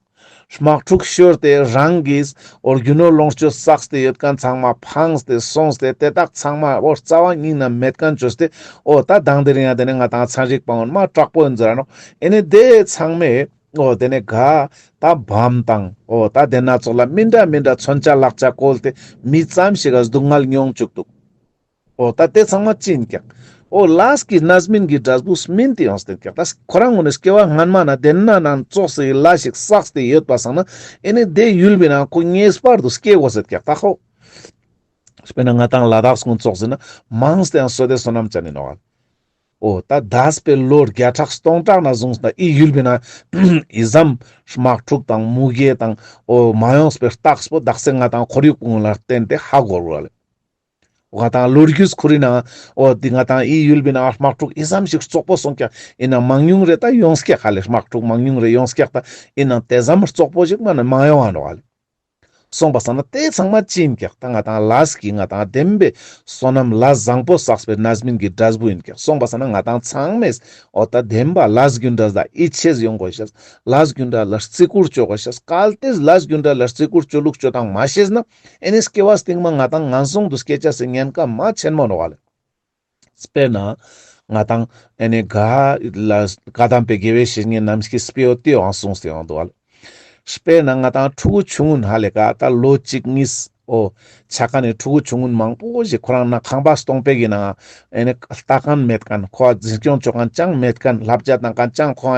དམག་འཁྲུག་ཤོར་ཏེ་རང་གིས་འོ་རྒྱུ་ནོར་ལོངས་སྤྱོད་བསགས་ཏེ་ཡོད་མཁན་ཚང་མ་ཕངས་ཏེ་སོང་སྟེ་དེ་དག་ཚང་མ་འོ་རྩ་བ་ཉིད་ནས་མེད་མཁན་བཅོས་ཏེ་འོ་ད་དང་དེ་རིང་ཡང་དེ་ནས་ང་ཏང་ཚན་རིག་པ་འོ་མ་དྲག་པོ་ཡིན་ཟེར་ར་ནོག། ཨེ་ནས་དེ་ཚང་མས་འོ་དེ་ནས་ག་ད་བམ་དང་འོ་ད་དེ་སྣ་ཚོགས་ལ་མི་འདྲ་མི་འདྲ་མཚོན་ཆ་ལག་ཆ་བཀོལ་ཏེ་མི་ཙམ་ཞིག་ག་སྡུག་བསྔལ་མྱོང་བཅུག་འདུག། འོ་ད་དེ་ཚང་མ་ཅི་ཡིན་ཀྱག། འོ་ལས་ཀྱི་རྣམ་སྨིན་གྱི་འབྲས་བུ་སྨིན་ཏེ་ཡོངས་ཏེ་ཀྱག། ད་ཁོ་རང་ངོ་ནས་སྐྱེ་བ་སྔན་མ་ན་དེ་ན་ནང་ཙོགས་སི་ལས་ཤིག་བསགས་ཏེ་ཡོད་པ་སང་ན་ཨེ་ནི་དེ་ཡུལ་བི་ནང་ཁོ་ངེས་པར་དུ་སྐྱེ་དགོས་ཟེར་ཀྱག་ད་ཁོ། དཔེར་ན་ང་ཏང་ལ་དྭགས་སྐུ་ཙོགས་ཟེར་ན་མང་སྟེ་ཡང་བསོད་བདེ་བསོད་ནམས་ཅན་ཡིན་ནོག། འོ་ད་འདས་པའི་ལོ་བརྒྱ་ཕྲག་སྟོང་ཕྲག་ན་བཟུང་སྟེ་ཨི་ཡུལ་བི་ན་ཨི་ཙམ་དམག་འཁྲུག་དང་མུ་གེ་དང་འོ་མ་ཡོངས་པའི་རྟགས་པོ་དག་ས་ང་ཏང་ཁོར་ཡུག་ཀུན་ལ་བརྟེན་ཏེ་ཧ་གོ་རུ་ལེ། ང་ཏང་ལོ་རྒྱུས་ཁོ་རི་ནང་འོ་དེ་ང་ཏང་ཨི་ཡུལ་བི་ནང་དམག་འཁྲུག་ཨི་ཙམ་ཞིག་རྩོག་པོ་སོང་ཀྱག། ཨིན་ནའང་མང་ཉུང་རེ་ད་ཡོངས་ཀྱག་ཧ་ལེ། དམག་འཁྲུག་མང་ཉུང་རེ་ཡོངས་ཀྱག་ད། ཨིན་ནའང་དེ་ཙམ་རྩོག་པོ་ཞིག་མ་ན་མ་ཡོང་ང་ནོག་ཧ་ལེ། སོང་པ་སང་ན་དེ་ཚང་མ་ཅི་ཡིན་ཀྱག། ད་ང་ཏང་ལས་ཀྱི་ང་ཏང་བདེན་པའི་བསོད་ནམས་ལས་བཟང་པོ་བསགས་པའི་རྣམ་སྨིན་གྱི་འབྲས་བུ་ཡིན་ཀྱག། སོང་པ་སང་ན་ང་ཏང་ཚང་མས་འོ་ད་བདེན་པ་ལས་རྒྱུ་འབྲས་ལ་ཡིད་ཆེས་ཡོང་དགོས་ཤེས། ལས་རྒྱུ་འབྲས་ལ་བརྩི་བཀུར་བཅོ་དགོས་ཤེས། གལ་ཏེ་ལས་རྒྱུ་འབྲས་ལ་བརྩི་བཀུར་བཅོ་ལུགས་བཅོ་སྟངས་མ་ཤེས་ན་ཨེ་ནི་སྐྱེ་བ་སྟིང་མ་ང་ཏང་ངན་སོང་དུ་སྐྱེ་ཅེས་སི་ཉེན་ཁ་མ་ཆེན་མོ་ནོག་ཧ་ལེ། དཔེར་ན་ང་ཏང་ཨེ་ནི་ག་ལ་བཀའ་གདམས་པའི་དགེ་བའི་བཤེས་གཉེན་རྣམས་ཀྱིས་དཔེ་འོ་དེ་ཡང་གསུངས་ཏེ་ཡོང་འདུག་ཧ་ལེ། དཔེར་ན་ང་ཏང་ཕྲུ་གུ་ཆུང་ངུན་ཧ་ལེ་ཀ་ད་ལོ་གཅིག་གཉིས་འོ་ཆ་མཁན་ནི་ཕྲུ་གུ་ཆུང་ངུན་མང་པོ་ཞིག་ཁོ་རང་ན་ཁང་པ་སྟོང་པའི་གི་ནང་ཨེ་ནི་ལྟ་མཁན་མེད་མཁན། ཁོ་འཛིན་སྐྱོང་བཅོ་མཁན་ཅང་མེད་མཁན། བསླབ་བྱ་བཏང་མཁན་ཅང་ཁོ་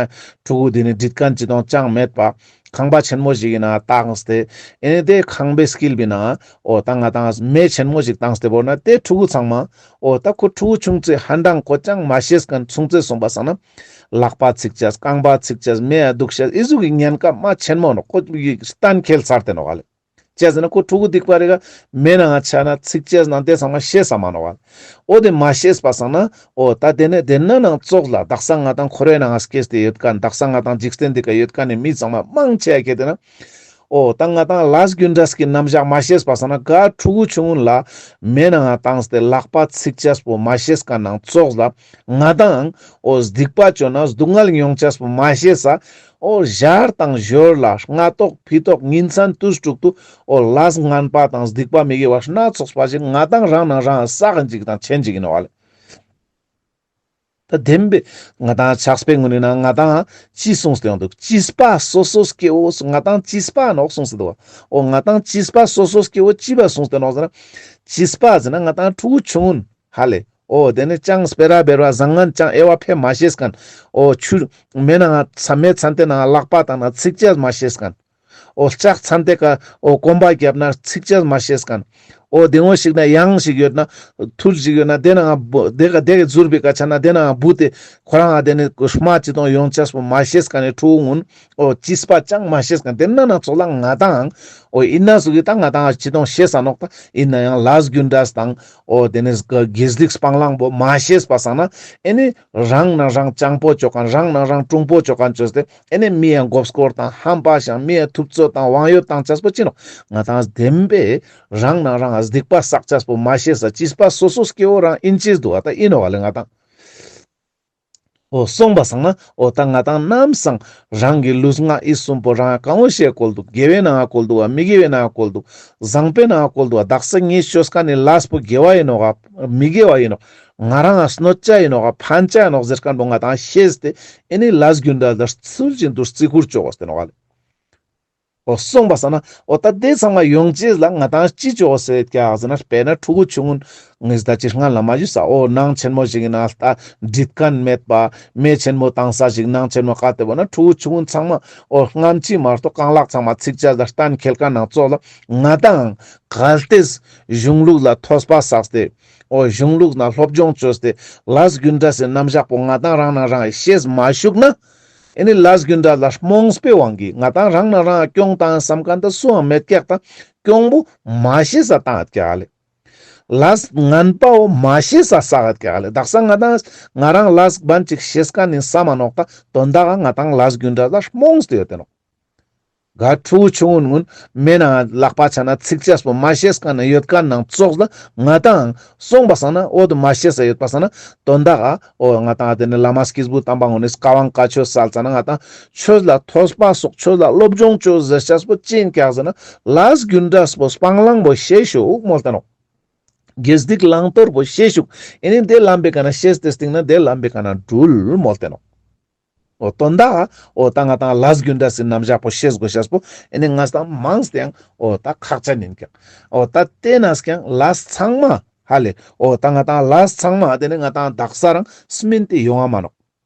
ཕྲུ་གུ་དེ་ནི་འདྲིད་མཁན་ཅི་དང་ཅང་མེད་པ། ཁང་པ་ཆེན་མོ་ཞིག་གི་ནང་བཏང་སྟེ་ཨེ་ནི་དེ་ཁང་པའི་དཀྱིལ་བི་ནང་འོ་ད་ང་ཏང་མེ་ཆེན་མོ་ཞིག་བཏང་སྟེ་བོར་ན་དེ་ཕྲུ་གུ་ཚང་མ་འོ་ད་ཁོ་ཕྲུ་གུ་ཆུང་ཙེ་ཧན་ཏང་ཁོ་ཅང་མ་ཤེས་མཁན་ཆུང་ཙེ་སོང་པ་སང་ན་ལག་པ་ཚིག་ཅེས་རྐང་པ་ཚིག་ཅེས་མེ་ཡ་འདུག་ཤེས་ཨི་ཟུག་གི་ཉེན་ཁ་མ་ཆེན་མོ་ནོག། ཁོ་གཏན་འཁེལ་ཚར་ཏེ་ནོག་ཧ་ལེ། ཅི་ཟེར་ན་ཁོ་ཕྲུ་གུ་སྡིག་པ་རེ་ག་མེ་ནང་ཆ་ན་ཚིག་ཅེས་ནང་དེ་ཚང་མ་ཤེས་ས་མ་ནོག་ཧ་ལེ། འོ་དེ་མ་ཤེས་པ་སང་ན་འོ་ད་དེ་ནས་དེ་ན་ནང་ཙོགས་ལ་དག་ས་ང་ཏང་འཁོར་བའི་ནང་སྐྱེས་ཏེ་ཡོད་མཁན་དག་ས་ང་ཏང་འཇིག་རྟེན་འདི་ཀ་ཡོད་མཁན་ནི་མི་ཚང་མ་མང་ཆེ་ཡ་ཁྱེར་ཏེ་ན་འོ་ད་ང་ཏང་ལས་རྒྱུ་འབྲས་ཀྱི་རྣམ་གཞག་མ་ཤེས་པ་སང་ན་ག་ཕྲུ་གུ་ཆུང་ངུན་ལ་མེ་ནང་བཏང་སྟེ་ལག་པ་ཚིག་ཅེས་པོ་མ་ཤེས་མཁན་ནང་ཙོགས་ལ་ང་ཏང་འོ་སྡིག་པ་བཅོ་ན་སྡུག་བསྔལ་མྱོང་ཅེས་པོ་མ་ཤེས་ས། འོ་ཞར་དང་ཞོར་ལ་སྔ་ཏོག་ཕི་ཏོག་ཉིན་མཚན་དུས་དྲུག་ཏུ་འོ་ལས་ངན་པ་དང་སྡིག་པ་མི་དགེ་བ་སྣ་ཚོགས་པ་ཞིག་ང་ཏང་རང་ནང་རང་བསགས་ཅིག་དང་ཆེན་ཅིག་ཡིན་ནོག་ཧ་ལེ། ད་བདེན་པའི་ང་ཏང་ཕྱག་དཔེ་ངོ་ནས་ན་ང་ཏང་ཅི་གསུངས་ཏེ་ཡོང་འདུག། བྱིས་པ་སོ་སོ་སྐྱེ་བོ། ང་ཏང་བྱིས་པ་ནོག་གསུངས་ཏེ་འདུག་བ། འོ་ང་ཏང་བྱིས་པ་སོ་སོ་སྐྱེ་བོ་ཅི་བ་གསུངས་ཏེ་ནོག་ཟེར་ན། བྱིས་པ་ཟེར་ན་ང་ཏང་ཕྲུ་གུ་ཆུང་ངུན་ཧ་ལེ། འོ་དེ་ནས་ཅང་སྤེ་ར་བེར་བ་བཟང་ངན་ཅང་དབྱེ་བ་ཕེ་མ་ཤེས་མཁན། འོ་ཆུ་མེ་ནང་ང་མེ་ཚན་ཏེ་ནང་ལག་པ་བཏང་ན་ཚིག་ཅེས་མ་ཤེས་མཁན། འོ་ལྕགས་ཚན་ཏེ་ཀ་འོ་གོམ་པ་བརྒྱབ་ན་ཚིག་ཅེས་མ་ཤེས་མཁན། འོ་དེ་འོ་ཞིག་ན་གཡང་ཞིག་ཡོད་ན་ཐུར་ཞིག་ཡོད་ན་དེ་ནང་ང་བུ་དེ་ག་དེ་ག་ཟུར་བི་ཀ་ཆ་ན་དེ་ནང་ང་བུ་དེ་ཁོ་རང་ང་དེ་ནས་རྨ་ཅི་དང་ཡོང་ཅེས་པོ་མ་ཤེས་མཁན་ནི་ཕྲུ་གུ་ངུན། འོ་བྱིས་པ་ཅང་མ་ཤེས་མཁན་དེ་ན་ན་ཚོགས་ལ་ང་ཏང་འོ་ཨིན་ན་ཟུག་གི་ད་ང་ཏང་ཅི་དང་ཤེས་ས་ནོག། ད་ཨིན་ན་ཡང་ལས་རྒྱུ་འབྲས་དང་འོ་དེ་ནས་དགེ་སྡིག་སྤང་བླང་པོ་མ་ཤེས་པ་སང་ན་ཨེ་ནི་རང་ནང་རང་སྤྱང་པོ་ཅོ་མཁན། རང་ནང་རང་གྲུང་པོ་ཅོ་མཁན་ཅོས་ཏེ་ཨེ་ནི་མི་ཡང་མགོ་སྐོར་དང་ཧམ་པ་ཤང་མི་ཡང་ཐུབ་ཚོད་དང་དབང་ཡོད་བཏང་ཅེས་པོ་ཅི་ནོག། ང་ཏང་བདེན་པའི་རང་ནང་རང་སྡིག་པ་བསགས་ཅེས་པོ་མ་ཤེས་ས་བྱིས་པ་སོ་སོ་སྐྱེ་བོ་རང་ཨིན་ཅེས་འདུག་བ། ད་ཨིན་ནོག་ལེ་ང་ཏང་འོ་སོང་པ་སང་ན་འོ་ད་ང་ཏང་ནམ་སང་རང་གི་ལུས་ངག་ཡིད་གསུམ་པོ་རང་གང་བོ་ཞིག་བཀོལ་འདུག། དགེ་བའི་ནང་ང་བཀོལ་འདུག་བ། མི་དགེ་བའི་ནང་ང་བཀོལ་འདུག། བཟང་པོའི་ནང་ང་བཀོལ་འདུག་བ། དག་ས་ངས་ཅོས་མཁན་ནི་ལས་པོ་དགེ་བ་ཡིན་ནོག་ག་མི་དགེ་བ་ཡིན་ནོག། ང་རང་ང་གནོད་བྱ་ཡིན་ནོག་ག་ཕན་བྱ་ཡིན་ནོག་ཟེར་མཁན་པོ་ང་ཏང་ཤེས་ཏེ་ཨེ་ནི་ལས་རྒྱུ་འབྲས་ལ་ཚུལ་བཞིན་དུ་བརྩི་བཀུར་ཅོ་དགོས་ཏེ་ནོག་ལེ། འོ་སོང་པ་སང་ན་འོ་ད་དེ་ཚང་མ་ཡོང་ཅེས་ལ་ང་ཏང་ཅི་ཅོ་དགོས་ཟེར་ཀྱག་ཟེར་ན། དཔེར་ན་ཕྲུ་གུ་ཆུང་ངུན་ངས་ད་ཅི་སྔ་ལ་མ་ཞུས་ས། འོ་ནང་ཆེན་མོ་ཞིག་ཡིན་ན་ད་འདྲིད་མཁན་མེད་པ་མེ་ཆེན་མོ་བཏང་ས་ཞིག་ནང་ཆེན་མོ་བཀལ་ཏེ་བོ་ན་ཕྲུ་གུ་ཆུང་ངུན་ཚང་མ་འོ་སྔ་ཕྱི་མ་གཏོགས་རྐང་ལག་ཚང་མ་ཚིག་ཅེས་ལ་གཏན་འཁེལ་མཁན་ནང་ཙོགས་ལ་ང་ཏང་གལ་ཏེ་གཞུང་ལུགས་ལ་ཐོས་པ་བསགས་ཏེ་འོ་གཞུང་ལུགས་ན་སློབ་སྦྱོང་ཅོས་ཏེ་ལས་རྒྱུ་འབྲས་སི་རྣམ་གཞག་པོ་ང་ཏང་རང་ནང་རང་ཤེས་མ་བཅུག་ན། ཨེ་ནི་ལས་རྒྱུ་འབྲས་ལ་རྨོངས་པའི་དབང་གིས་ང་ཏང་རང་ནང་རང་སྐྱོང་བཏང་བསམ་མཁན་ད་སུའང་མེད་ཀྱག། ད་སྐྱོང་བོ་མ་ཤེས་ས་བཏང་ཡོད་ཀྱག་ལེ། ལས་ངན་པའོ་མ་ཤེས་ས་བསགས་ཡོད་ཀྱག་ལེ། དག་ས་ང་ཏང་ང་རང་ལས་བན་ཅིག་ཤེས་མཁན་ནི་བསམ་མ་ནོག། ད་དོན་དག་ང་ཏང་ལས་རྒྱུ་འབྲས་ལ་རྨོངས་ཏེ་ཡོད་དེ་ནོག། ག་ཕྲུ་གུ་ཆུང་ངུན་མེ་ནང་ལག་པ་ཆ་ན་ཚིག་ཅེས་པོ་མ་ཤེས་མཁན་ནི་ཡོད་མཁན་ནང་ཙོགས་ལ་ང་ཏང་སོང་པ་སང་ན་འོ་དུ་མ་ཤེས་ས་ཡོད་པ་སང་ན་དོན་དག་ག་འོ་ང་ཏང་དེ་ནི་བླ་མ་སྐྱེས་བུ་དམ་པ་ངོ་ནས་བཀའ་དབང་བཀའ་ཆོས་སལ་ཙ་ན་ང་ཏང་ཆོས་ལ་ཐོས་པ་སོགས་ཆོས་ལ་སློབ་སྦྱོང་ཅོས་ཟེར་ཅེས་པོ་ཅི་ཡིན་ཀྱག་ཟེར་ན་ལས་རྒྱུ་འབྲས་པོ་སྤང་བླང་པོ་ཤེས་ཤུག་མོལ་ཏེ་ནོག། དགེ་སྡིག་བླང་དོར་པོ་ཤེས་ཤུག། ཨེ་ནི་དེ་ལམ་པའི་ཀ་ན་ཤེས་ཏེ་སྟིང་ན་དེ་ལམ་པའི་ཀ་ན་འགྲུལ་མོལ་ཏེ་ནོག། འོ་དོན་དག་འོ་ད་ང་ཏང་ལས་རྒྱུ་འབྲས་སི་རྣམ་གཞག་པོ་ཤེས་དགོས་ཤེས་པོ་ཨེ་ནི་ང་ཏང་མང་སྟེ་ཡང་འོ་ད་ཁག་ཅན་ཡིན་ཀྱག། འོ་ད་དེ་ནས་ཀྱང་ལས་ཚང་མ་ཧ་ལེ་འོ་ད་ང་ཏང་ལས་ཚང་མ་དེ་ནི་ང་ཏང་དག་ས་རང་སྨིན་ཏེ་ཡོང་བ་མ་ནོག།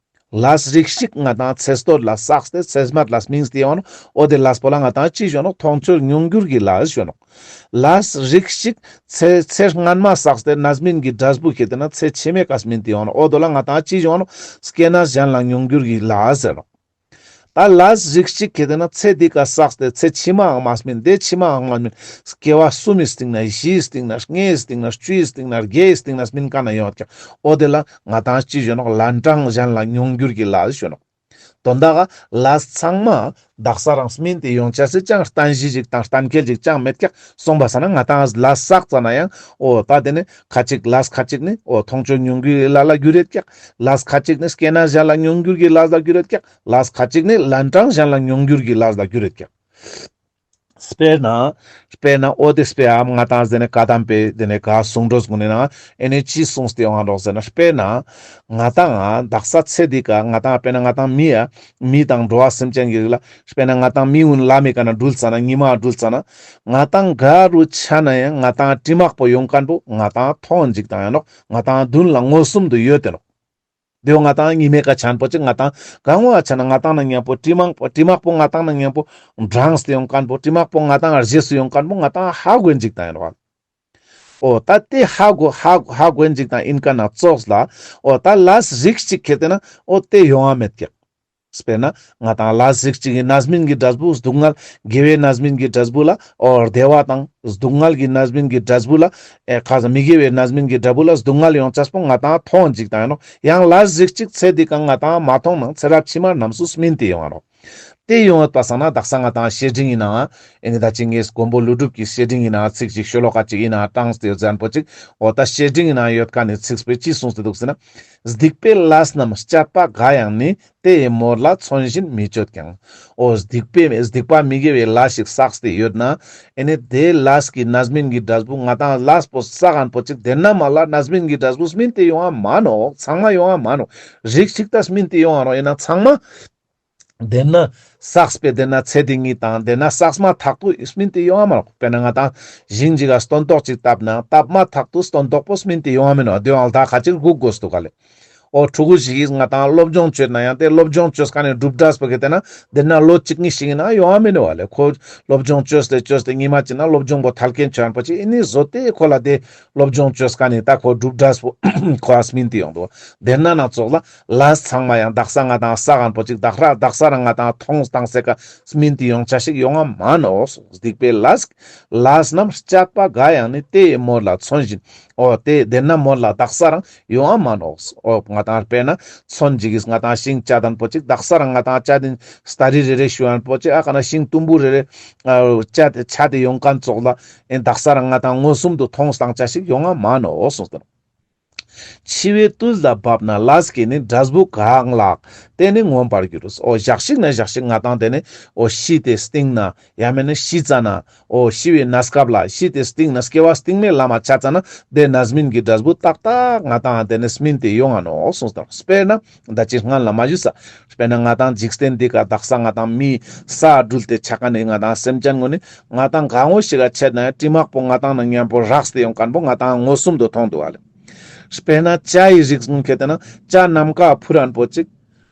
ལས་རིགས་ཤིག་ང་ཏང་ཚེ་སྟོད་ལ་བསགས་ཏེ་ཚེ་སྨད་ལ་སྨིན་ཏེ་ཡོང་ནོག། འོ་དེ་ལས་པོ་ལ་ང་ཏང་ཅི་ཞུ་ནོག། མཐོང་ཆོས་མྱོང་འགྱུར་གྱི་ལས་ཞུ་ནོག། ལས་རིགས་ཤིག་ཚེ་ཚེ་སྔན་མ་བསགས་ཏེ་རྣམ་སྨིན་གྱི་འབྲས་བུ་ཁེ་ཏེ་ན་ཚེ་ཕྱི་མའི་ཀ་སྨིན་ཏེ་ཡོང་ནོག། འོ་དོ་ལ་ང་ཏང་ཅི་ཞུ་ནོག། སྐྱེས་ནས་གཞན་ལ་མྱོང་འགྱུར་གྱི་ལས་ཟེར་ནོག། ད་ལས་རིགས་ཤིག་ཁེ་ཏེ་ན་ཚེ་འདི་ཀ་བསགས་ཏེ་ཚེ་ཕྱི་མའང་མ་སྨིན་དེ་ཕྱི་མའང་མ་སྨིན་སྐྱེ་བ་གསུམ་མི་སྟིང་ན་བཞིའི་སྟིང་ན་ལྔའི་སྟིང་ན་བཅུའི་སྟིང་ན་བརྒྱའི་སྟིང་ན་སྨིན་མཁན་ན་ཡོང་ཀྱག། འོ་དེ་ལ་ང་ཏང་ཅི་ཞུ་ནོག། ལན་གྲངས་གཞན་ལ་མྱོང་འགྱུར་གྱི་ལས་ཞུ་ནོག། དོན་དག་ག་ལས་ཚང་མ་དག་ས་རང་སྨིན་ཏེ་ཡོང་ཅེས་སི་ཅང་བརྟན་གཞི་ཞིག་དང་གཏན་འཁེལ་ཞིག་ཅང་མེད་ཀྱག། སོང་པ་སང་ན་ང་ཏང་ལས་བསགས་ཙ་ན་ཡང་འོ་ད་དེ་ནི་ཁ་ཅིག་ལས་ཁ་ཅིག་ནི་འོ་མཐོང་ཆོས་མྱོང་འགྱུར་གྱི་ལས་ལ་འགྱུར་ཡོད་ཀྱག། ལས་ཁ་ཅིག་ནི་སྐྱེས་ནས་གཞན་ལ་མྱོང་འགྱུར་གྱི་ལས་ལ་འགྱུར་ཡོད་ཀྱག། ལས་ཁ་ཅིག་ནི་ལན་གྲངས་གཞན་ལ་མྱོང་འགྱུར་གྱི་ལས་ལ་འགྱུར་ཡོད་ཀྱག། དཔེར་ན་དཔེར་ན་འོ་དེ་དཔེ་འམ་ང་ཏང་ཟེར་ནས་བཀའ་གདམས་པའི་དེ་ནས་ག་གསུང་སྒྲོས་ཀུན་ནི་ནང་ཨེ་ནི་ཅི་གསུངས་ཏེ་ཡོང་ང་ནོག་ཟེར་ན། དཔེར་ན་ང་ཏང་དག་ས་ཚེ་འདི་ཀ་ང་ཏང་དཔེར་ན་ང་ཏང་མི་ཡ་མི་དང་འགྲོ་བ་སེམས་ཅན་གྱི་རིགས་ལ་དཔེར་ན་ང་ཏང་མི་ཀུན་ལམ་མི་ཀ་ན་འགྲུལ་ཙ་ན་ཉི་མ་འགྲུལ་ཙ་ན་ང་ཏང་ག་རུ་ཆ་ན་ཡང་ང་ཏང་དྲི་མག་པོ་ཡོང་མཁན་པོ་ང་ཏང་མཐོང་འཇིག་དང་ཡང་ནོག། ང་ཏང་མདུན་ལ་མངོན་སུམ་དུ་ཡོད་དེ་ནོག། དེའོ་ང་ཏང་ཉི་མའི་ཀ་ཆན་པོ་ཅིག་ང་ཏང་གང་བ་ཆ་ན་ང་ཏང་ན་མཉམ་པོ་དྲི་མག་པོ་དྲི་མག་པོ་ང་ཏང་ན་མཉམ་པོ་འགྲངས་ཏེ་ཡོང་མཁན་པོ་དྲི་མག་པོ་ང་ཏང་རྗེས་སུ་ཡོང་མཁན་པོ་ང་ཏང་ཧ་གོ་འཇིག་དང་ཡིན་ནོག། འོ་ད་དེ་ཧ་གོ་ཧ་ཧ་གོ་འཇིག་དང་ཡིན་མཁན་ན་ཙོགས་ལ་འོ་ད་ལས་རིགས་ཅིག་ཁེ་ཏེ་ན་འོ་དེ་ཡོང་བ་མེད་ཀྱག། དཔེར་ན་ང་ཏང་ལས་རིགས་ཅིག་གི་རྣམ་སྨིན་གྱི་འབྲས་བུ་སྡུག་བསྔལ་དགེ་བའི་རྣམ་སྨིན་གྱི་འབྲས་བུ་ལ་འོ་བདེ་བ་དང་སྡུག་བསྔལ་གྱི་རྣམ་སྨིན་གྱི་འབྲས་བུ་ལ་ཨེ་ཁ་ས་མི་དགེ་བའི་རྣམ་སྨིན་གྱི་འབྲས་བུ་ལ་སྡུག་བསྔལ་ཡོང་ཅེས་པོ་ང་ཏང་མཐོང་འཇིག་དང་ཡིན་ནོག། ཡང་ལས་རིགས་ཅིག་ཚེ་འདི་ཀ་ང་ཏང་མ་མཐོང་ནང་ཚེ་རབས་ཕྱི་མ་རྣམས་སུ་སྨིན་ཏེ་ཡོང་ང་ནོག། དེ་ཡོང་ཡོད་པ་སང་ན་དག་ས་ང་ཏང་བཤེས་སྤྲིང་ཡིན་ནའང་ཨེ་ནི་ད་ཅི་ངས་མགོན་པོ་ཀླུ་སྒྲུབ་ཀྱི་བཤེས་སྤྲིང་ཡིན་ནའང་ཚིག་ཅིག་ཤོ་ལོ་ཀ་ཅིག་ཡིན་ནའང་དྲངས་ཏེ་ཡོད་ཟེར་ཁན་པོ་ཅིག་འོ་ད་བཤེས་སྤྲིང་ཡིན་ནའང་ཡོད་ཁན་ནི་ཚིག་པོ་ཅི་གསུངས་ཏེ་འདུག་ཟེར་ན། སྡིག་པའི་ལས་རྣམས་སྤྱད་པ་འགའ་ཡང་ནི། དེ་ཡི་མོད་ལ་མཚོན་བཞིན་མི་སྤྱོད་ཀྱང་། འོ་སྡིག་པའི་སྡིག་པ་མི་དགེ་བའི་ལས་ཤིག་བསགས་ཏེ་ཡོད་ན། ཨེ་ནི་དེ་ལས་ཀྱི་རྣམ་སྨིན་གྱི་འབྲས་བུ་ང་ཏང་ལས་པོ་བསགས་ཁན་པོ་ཅིག་དེ་ན་མ་ལ་རྣམ་སྨིན་གྱི་འབྲས་བུ་སྨིན་ཏེ་ཡོང་བ་མ་ནོག་ཚང་མ་ཡོང་བ་མ་ནོག་རིགས་ཤིག་ད་སྨིན་ཏེ་ཡོང་བ་རོ་ཡིན་ན་ཚང་མ། དེ་ན་བསགས་པའི་དེ་ན་ཚེ་འདི་ཉིད་དང་དེ་ན་བསགས་མ་ཐག་ཏུ་སྨིན་ཏེ་ཡོང་བ་མ་ནོག་དཔེར་ན་ང་ཏང་ཞིང་ཅིག་ག་སྟོན་ཐོག་ཅིག་བཏབ་ན་བཏབ་མ་ཐག་ཏུ་སྟོན་ཐོག་པོ་སྨིན་ཏེ་ཡོང་བ་མིན་ནོག་དེ་ཡང་ད་ཁ་ཅིག་སྒུག་དགོས་འདུག་ག་ལེ། འོ་ཕྲུ་གུ་ཞིག་གིས་ང་ཏང་སློབ་སྦྱོང་བཅོས་ན་ཡང་དེ་སློབ་སྦྱོང་བཅོས་ཁན་ནི་གྲུབ་འབྲས་པོ་གི་དེ་ན་དེ་ན་ལོ་གཅིག་གཉིས་ཤིག་ཡིན་ན་ཡོང་བ་མིན་ནོག་ག་ལེ། ཁོ་སློབ་སྦྱོང་བཅོས་ཏེ་བཅོས་ཏེ་ཉི་མ་ཅིག་ན་སློབ་སྦྱོང་པོ་ཐལ་ཁན་ཆོ་ཁན་པོ་ཅིག་ཨེ་ནི་བཟོ་སྟེ་ཁོ་ལ་དེ་སློབ་སྦྱོང་བཅོས་ཁན་ནི་ད་ཁོ་གྲུབ་འབྲས་པོ་ཁོ་ཨ་སྨིན་ཏེ་ཡོང་འདུག་དེ་ན་ན་ཙོགས་ལ་ལས་ཚང་མ་ཡང་དག་ས་ང་ཏང་བསགས་ཁན་པོ་ཅིག་དག་ར་དག་ས་རང་ང་ཏང་མཐོང་སྟངས་སེ་ཀ་སྨིན་ཏེ་ཡོང་ཆ་ཞིག་ཡོང་བ་མ་ནོག་སྡིག་པའི་ལས་ལས་རྣམས་སྤྱད་པ་འགའ་ཡང་ནི། དེ་ཡི་མོད་ལ་མཚོན་བཞིན། འོ་དེ་དེ་ན་མོད་ལ་དག་ས་རང་ཡོང་བ་མ་ནོག་འོ་ང་ཏང་དཔེར་ན་མཚོན་ཅིག་གིས་ང་ཏང་ཤིང་བཅད་དན་པོ་ཅིག་དག་ས་རང་ང་ཏང་བཅད་དེ་སྟ་རི་རེ་རེ་ཞུ་ཡན་པོ་ཅིག་ཨ་ཀ་ན་ཤིང་དུམ་བུ་རེ་རེ་ཨ་བཅད་དེ་ཆ་དེ་ཡོང་ཁན་ཙོགས་ལ་ཨེ་དག་ས་རང་ང་ཏང་མངོན་སུམ་དུ་མཐོང་སྟངས་ཆ་ཞིག་ཡོང་བ་མ་ནོག་གསུངས་ཏེ། འཆི་བའི་དུས་ལ་བབ་ན་ལས་ཀྱི་ནི་འབྲས་བུ་གང་ལགས། དེ་ནི་མངོན་པར་འགྱུར། འོ་ཞག་ཞིག་ན་ཞག་ཞིག་ང་ཏང་དེ་ནི་འོ་ཤི་སྟེ་སྟིང་ན་ཡང་མེད་ན་ཤི་ཙ་ན་འོ་ཤི་བའི་གནས་སྐབས་ལ་ཤི་སྟེ་སྟིང་ན་སྐྱེ་བ་སྟིང་མའི་ལམ་མ་ཆ་ཙ་ན་དེ་རྣམ་སྨིན་གྱི་འབྲས་བུ་ཏག་ཏག་ང་ཏང་དེ་ནི་སྨིན་ཏེ་ཡོང་ང་ནོག་གསུངས་ཏེ། དཔེར་ན་ད་ཅི་སྔན་ལ་མ་ཞུས་ས། དཔེར་ན་ང་ཏང་འཇིག་རྟེན་འདི་ཀ་དག་ས་ང་ཏང་མི་ས་འགྲུལ་ཏེ་ཆ་ཁན་ནི་ང་ཏང་སེམས་ཅན་ངོ་ནི་ང་ཏང་གང་བོ་ཞིག་ག་ཆད་ན་ཡང་གྲིབ་མག་པོ་ང་ཏང་ན་མཉམ་པོ་རགས་ཏེ་ཡོང་ཁན་པོ་ང་ཏང་མངོན་སུམ་དུ་མཐོང་འདུག་ག་ལེ། དཔེར་ན་ཇ་ཡི་རིགས་ངོ་ཁྱེར་ཏེ་ན་ཇ་ནམ་མཁའ་འཕུར་རན་པོ་ཅིག་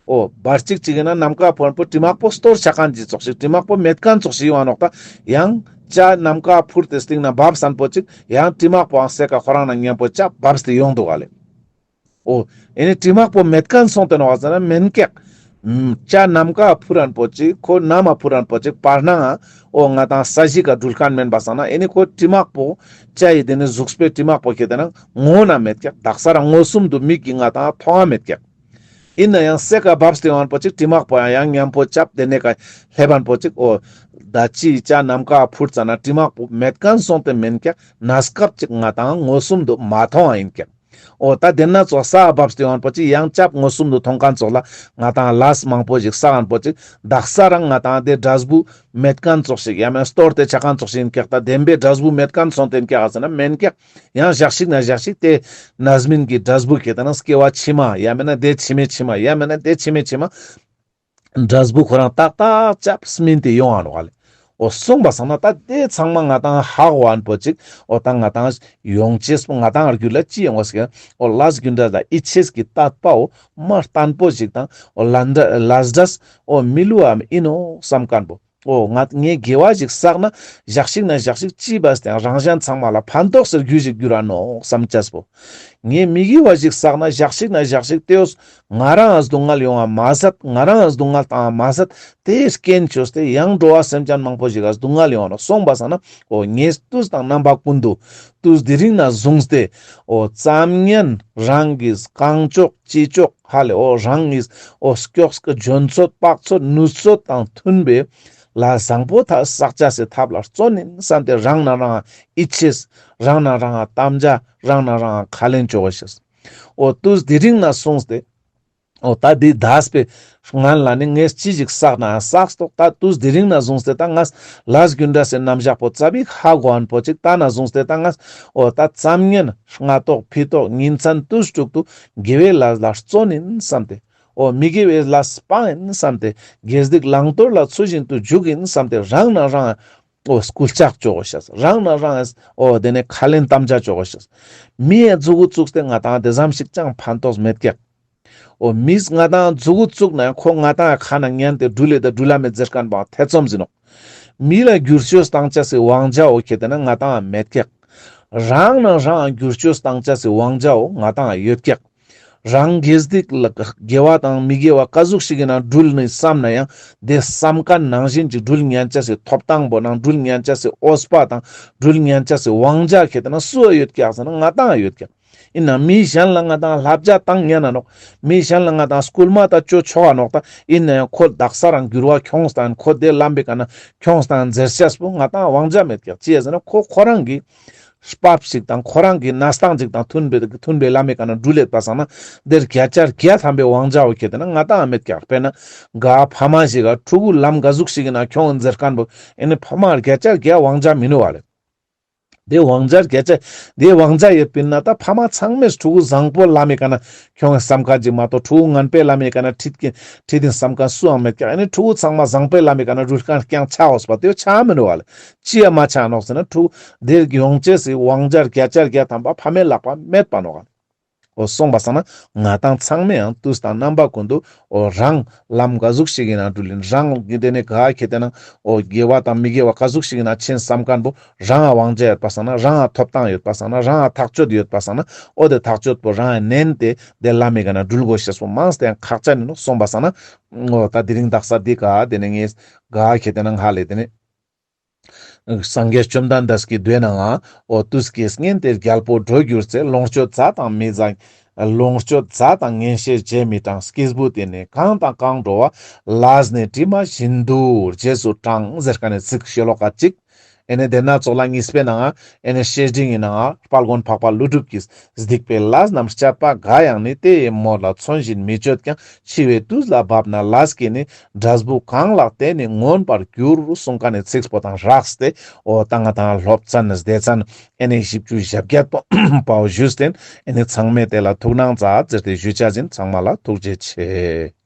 འོ་བར་ཅིག་ཅིག་ཡིན་ན་ནམ་མཁའ་འཕུར་རན་པོ་གྲིབ་མག་པོ་སྟོར་ཆ་ཁན་ཅིག་ཙོགས་ཤིག་གྲིབ་མག་པོ་མེད་ཁན་ཙོགས་ཤིག་ཡོང་ང་ནོག་ད་ཡང་ཇ་ནམ་མཁའ་འཕུར་ཏེ་སྟིང་ན་བབས་སན་པོ་ཅིག་ཡང་གྲིབ་མག་པོའང་སེ་ཀ་ཁོ་རང་ན་མཉམ་པོ་ཇ་བབས་ཏེ་ཡོང་འདུག་ག་ལེ། འོ་ཨེ་ནི་གྲིབ་མག་པོ་མེད་ཁན་སོང་སྟེ་ནོག་ཟེར་ན་མེན་ཀྱག་ཇ་ནམ་མཁའ་འཕུར་རན་པོ་ཅིག་ཁོ་ནམ་མ་འཕུར་རན་པོ་ཅིག་བར་ན་འོ་ང་ཏང་ས་གཞི་ཀ་འགྲུལ་ཁན་མེན་པ་སང་ན་ཨེ་ནི་ཁོ་གྲིབ་མག་པོ་ཇ་ཡི་དེ་ནི་གཟུགས་པོའི་གྲིབ་མག་པོ་ཁྱེར་ཏེ་ན་ངོ་ན་མེད་ཀྱག་དག་ས་རང་མངོན་སུམ་དུ་མིག་གི་ང་ཏང་མཐོང་ང་མེད་ཀྱག་ཡིན་ན་ཡང་སེ་ཀ་བབས་ཏེ་ཡོང་བ་པོ་ཅིག་གྲིབ་མག་པོ་ཡང་ཡང་མཉམ་པོ་ཆབ་དེ་ནས་ཀ་ལྷེབ་བན་པོ་ཅིག་འོ་ད་ཅི་ཇ་ནམ་མཁའ་འཕུར་ཙ་ན་གྲིབ་མག་པོ་མེད་ཁན་སོང་སྟེ་མེན་ཀྱག་གནས་སྐབས་ཅིག་ང་ཏང་མངོན་སུམ་དུ་མ་མཐོང་ང་ཡིན་ཀྱག་འོ་ད་དེ་ན་ཙོགས་ས་བབས་ཏེ་ཡོང་བ་པོ་ཅིག་ཡང་ཆབ་མངོན་སུམ་དུ་མཐོང་ཁན་ཙོགས་ལ་ང་ཏང་ལས་མང་པོ་ཞིག་བསགས་ཁན་པོ་ཅིག་དག་ས་རང་ང་ཏང་དེ་འབྲས་བུ་མེད་ཁན་ཙོགས་ཤིག་ཡང་མེད་སྟོར་ཏེ་ཆ་ཁན་ཙོགས་ཤིག་ཡིན་ཀྱག་ད་བདེན་པའི་འབྲས་བུ་མེད་ཁན་སོང་སྟེ་ཡིན་ཀྱག་ཟེར་ན་མེན་ཀྱག་ཡང་ཞག་ཞིག་ན་ཞག་ཞིག་དེ་རྣམ་སྨིན་གྱི་འབྲས་བུ་ཁྱེར་ཏེ་ན་སྐྱེ་བ་ཕྱི་མ་ཡང་མེད་ན་དེ་ཕྱི་མའི་ཕྱི་མ་ཡང་མེད་ན་དེ་ཕྱི་མའི་ཕྱི་མ་འབྲས་བུ་ཁོ་རང་ཏག་ཏག་ཆབ་སྨིན་ཏེ་ཡོང་ང་ནོག་ག་ལེ། འོ་སོང་པ་སང་ན་ད་དེ་ཚང་མ་ང་ཏང་ཧ་གོ་བན་པོ་ཅིག་འོ་ད་ང་ཏང་ཡོང་ཅེས་པོ་ང་ཏང་རྒྱུད་ལ་ཅི་ཡོང་བ་ཟེར་ན་འོ་ལས་རྒྱུ་འབྲས་ལ་ཡིད་ཆེས་ཀྱི་དད་པ་འོ་མ་བརྟན་པོ་ཞིག་དང་འོ་ལས་འབྲས་འོ་མི་བསླུ་བའམ་ཡིན་ནོག་བསམ་ཁན་པོ། འོ་ང་ངས་དགེ་བ་ཞིག་བསགས་ན་ཞག་ཞིག་ན་ཞག་ཞིག་ཅི་བས་ཏེ་རང་གཞན་ཚང་མ་ལ་ཕན་ཐོགས་སི་རྒྱུ་ཞིག་འགྱུར་ར་ནོག་བསམ་ཅེས་པོ། ངས་མི་དགེ་བ་ཞིག་བསགས་ན་ཞག་ཞིག་ན་ཞག་ཞིག་དེ་འོ་ང་རང་ང་སྡུག་བསྔལ་ཡོང་བ་མ་ཟད་ང་རང་ང་སྡུག་བསྔལ་བཏང་བ་མ་ཟད་དེ་རྐྱེན་བཅོས་ཏེ་ཡང་འགྲོ་བ་སེམས་ཅན་མང་པོ་ཞིག་ག་སྡུག་བསྔལ་ཡོང་བ་ནོག་སོང་པ་སང་ན་འོ་ངས་དུས་དང་རྣམ་པ་ཀུན་ཏུ་དུས་དེ་རིང་ན་བཟུང་སྟེ་འོ་ཙམ་ཉན་རང་གི་གང་ལྕོགས་ཅི་ལྕོགས་ཧ་ལེ་འོ་རང་གི་འོ་སྐྱོགས་ཀྱི་འཇོན་ཚོད་དཔག་ཚོད་ནུས་ཚོད་དང་མཐུན་པའི་ལས་བཟང་པོ་ད་བསགས་ཅེས་སི་ཐབས་ལ་བརྩོན་ཡིན་བསམ་སྟེ་རང་ན་རང་ཡིད་ཆེས་རང་ན་རང་དམ་བཅའ་རང་ན་རང་ཁས་ལེན་བཅོ་གོ་ཤེས། འོ་དུས་དེ་རིང་ན་བཟུང་སྟེ་འོ་ད་འདི་འདས་པའི་སྔན་ལ་ནི་ངས་ཅི་ཞིག་བསགས་ན་བསགས་ཏོག་ད་དུས་དེ་རིང་ན་བཟུང་སྟེ་ད་ངས་ལས་རྒྱུ་འབྲས་སི་རྣམ་གཞག་པོ་ཙ་པིག་ཧ་གོ་བན་པོ་ཅིག་ད་ན་བཟུང་སྟེ་ད་ངས་འོ་ད་ཙམ་ཉན་སྔ་ཐོག་ཕི་ཐོག་ཉིན་མཚན་དུས་དྲུག་ཏུ་དགེ་བའི་ལས་ལ་བརྩོན་ཡིན་བསམ་སྟེ། འོ་མི་དགེ་བའི་ལས་སྤང་ཡིན་བསམ་སྟེ། དགེ་སྡིག་བླང་དོར་ལ་ཚུལ་བཞིན་དུ་འཇུག་ཡིན་བསམ་སྟེ་རང་ན་རང་འོ་སྐུལ་ལྕག་བཅོ་གོ་ཤེས། རང་ན་རང་འོ་དེ་ནས་ཁས་ལེན་དམ་བཅའ་བཅོ་གོ་ཤེས། མི་ཡ་མཛུ་གུ་བཙུགས་ཏེ་ང་ཏང་དེ་ཙམ་ཞིག་ཅང་ཕན་ཐོགས་མེད་ཀྱག་འོ་མིས་ང་ཏང་མཛུ་གུ་བཙུགས་ན་ཁོ་ང་ཏང་ཁ་ན་ཉན་ཏེ་འགྲུལ་ལེ་ད་འགྲུལ་ལ་མེད་ཟེར་ཁན་པོ་ཐེ་ཚོམ་ཟིན་ནོག་མི་ལ་བསྒྱུར་བཅོས་བཏང་ཅེས་སི་དབང་ཆ་འོ་ཁྱེར་ཏེ་ན་ང་ཏང་མེད་ཀྱག་རང་ན་རང་བསྒྱུར་བཅོས་བཏང་ཅེས་སི་དབང་ཆ་འོ་ང་ཏང་ཡོད་ཀྱག་རང་དགེ་སྡིག་ལ་དགེ་བ་དང་མི་དགེ་བ་ཀ་ཟུག་ཞིག་གི་ནང་འགྲུལ་ནི་བསམ་ན་ཡང་དེ་བསམ་ཁན་ནང་བཞིན་གྱི་འགྲུལ་ཉན་ཅེས་སི་ཐོབ་ཐང་པོ་ནང་འགྲུལ་ཉན་ཅེས་སི་འོས་པ་དང་འགྲུལ་ཉན་ཅེས་སི་དབང་ཆ་ཁྱེར་ཏེ་ན་སུ་ཡོད་ཀྱག་ཟེར་ན་ང་ཏང་ཡོད་ཀྱག་ཨིན་ན་མི་གཞན་ལ་ང་དང་བསླབ་བྱ་བཏང་ཉན་ན་ནོག། མི་གཞན་ལ་ང་དང་སྐུལ་མ་ད་ཅོ་ཆོག་ག་ནོག། ད་ཨིན་ན་ཡང་ཁོ་དག་ས་རང་འགྱུར་བ་ཁྱོངས་དང་ཁོ་དེ་ལམ་པའི་ཀ་ན་ཁྱོངས་དང་ཟེར་ཅེས་པོ་ང་དང་དབང་ཆ་མེད་ཀྱག། ཅི་ཡ་ཟེར་ན་ཁོ་ཁོ་རང་གི་སྤབས་ཤིག་དང་ཁོ་རང་གི་གནས་སྟངས་ཅིག་དང་མཐུན་པའི་མཐུན་པའི་ལམ་མི་ཀ་ན་འགྲུལ་ལེད་པ་སང་ན་དེར་བརྒྱ་ཆ་བརྒྱ་ཐམ་པའི་དབང་ཆ་བོ་ཁྱེད་དེ་ན་ང་དང་མེད་ཀྱག། དཔེར་ན་ག་ཕ་མ་ཞིག་ག་ཕྲུ་གུ་ལམ་ག་ཟུག་ཞིག་གི་ན་ཁྱོང་ཟེར་མཁན་པོ་ཨེ་ནི་ཕ་མ་བརྒྱ་ཆ་བརྒྱ་དབང་ཆ་མི་ནུ་བ་ལེ། དེ་དབང་ཆ་བརྒྱ་ཆ་དེ་དབང་ཆ་ཡོད་པིན་ན་ད་ཕ་མ་ཚང་མས་ཕྲུ་གུ་བཟང་པོ་ལམ་མི་ཀ་ན་ཁྱོང་བསམ་མཁན་ཅིག་མ་གཏོགས་ཕྲུ་གུ་ངན་པའི་ལམ་མི་ཀ་ན་ཁྲིད་ཀྱིན་ཁྲིད་དིན་བསམ་མཁན་སུའང་མེད་ཀྱག། ཨེ་ནི་ཕྲུ་གུ་ཚང་མ་བཟང་པོའི་ལམ་མི་ཀ་ན་འགྲུལ་མཁན་རྐྱང་ཆ་འོས་པ་དེ་ཆ་མི་ནུ་བ་ལེ། ཅི་ཡ་མ་ཆ་ནོག་ཟེར་ན་ཕྲུ་གུ་དེར་ཡོང་ཅེས་སི་དབང་ཆ་བརྒྱ་ཆ་བརྒྱ་ཐམ་པ་ཕ་མའི་ལག་པ་མེད་པ་ནོག་ག། འོ་སོང་པ་སང་ན་ང་དང་ཚང་མས་ཡང་དུས་དང་རྣམ་པ་ཀུན་ཏུ་འོ་རང་ལམ་ག་ཟུག་ཞིག་ཡིན་ན་འགྲུལ་ཡིན་རང་གི་དེ་ནས་ག་ཁེ་དེ་ན་འོ་དགེ་བ་དང་མི་དགེ་བ་ག་ཟུག་ཞིག་ཡིན་ན་ཕྱིན་བསམ་མཁན་པོ་རང་ང་དབང་ཆ་ཡོད་པ་སང་ན་རང་ང་ཐོབ་ཐང་ཡོད་པ་སང་ན་རང་ང་ཐག་གཅོད་ཡོད་པ་སང་ན་འོ་དེ་ཐག་གཅོད་པོ་རང་ང་ནན་ཏེ་དེ་ལམ་མི་ཀ་ན་འགྲུལ་དགོས་ཤེས་པོ་མང་སྟེ་ཡང་ཁག་ཅན་ཡིན་ནོག། སོང་པ་སང་ན་འོ་ད་དེ་རིང་དག་ས་འདི་ག་དེ་ནས་ངས་ག་ཁེ་དེ་ན་ཧ་ལེ་དེ་ནས། སངས་རྒྱས་བཅོམ་ལྡན་འདས་ཀྱི་མདོའི་ནང་ང་འོ་དུས་ཀྱི་གཉེན་དེ་རྒྱལ་པོ་འགྲོ་གྱུར་ཚེ། ལོངས་སྤྱོད་མཛའ་དང་མི་མཛའ། ལོངས་སྤྱོད་མཛའ་དང་གཉེན་བཤེས་རྗེས་མི་འབྲང་། སྐྱེས་བུ་དེ་ནི་གང་དང་གང་འགྲོ་བ། ལས་ནི་གྲིབ་མ་བཞིན་དུ་རྗེས་སུ་འབྲང་། ཟེར་མཁན་ནི་ཚིག་ཤོ་ལོ་ཀ་གཅིག། ཨེ་ནི་དེ་ན་ཙོགས་ལ་གཉིས་པའི་ནང་ང་ཨེ་ནི་བཤེས་སྤྲིང་གི་ནང་ང་དཔལ་མགོན་འཕགས་པ་ཀླུ་སྒྲུབ་ཀྱིས། སྡིག་པའི་ལས་རྣམས་སྤྱད་པ་འགའ་ཡང་ནི། དེ་ཡི་མོད་ལ་མཚོན་བཞིན་མི་སྤྱོད་ཀྱང་། འཆི་བའི་དུས་ལ་བབ་ན་ལས་ཀྱིས་ནི། འབྲས་བུ་གང་ལགས་དེ་ནི་མངོན་པར་འགྱུར། གསུངས་མཁན་ནི་ཚིག་པོ་དང་སྦྲགས་ཏེ་འོ་ད་ང་དང་སློབ་ཚན་སྡེ་ཚན་ཨེ་ནི་བཞི་བཅུ་ཞེ་བརྒྱད་པོ་བོ་ཞུས་ཏེ་ཨེ་ནི་ཚང་མས་དེ་ལ་ཐུགས་སྣང་མཛད་ཟེར་ཏེ་ཞུ་ཆ་ཡིན། ཚང་མ་ལ་ཐུགས་རྗེ་ཆེ།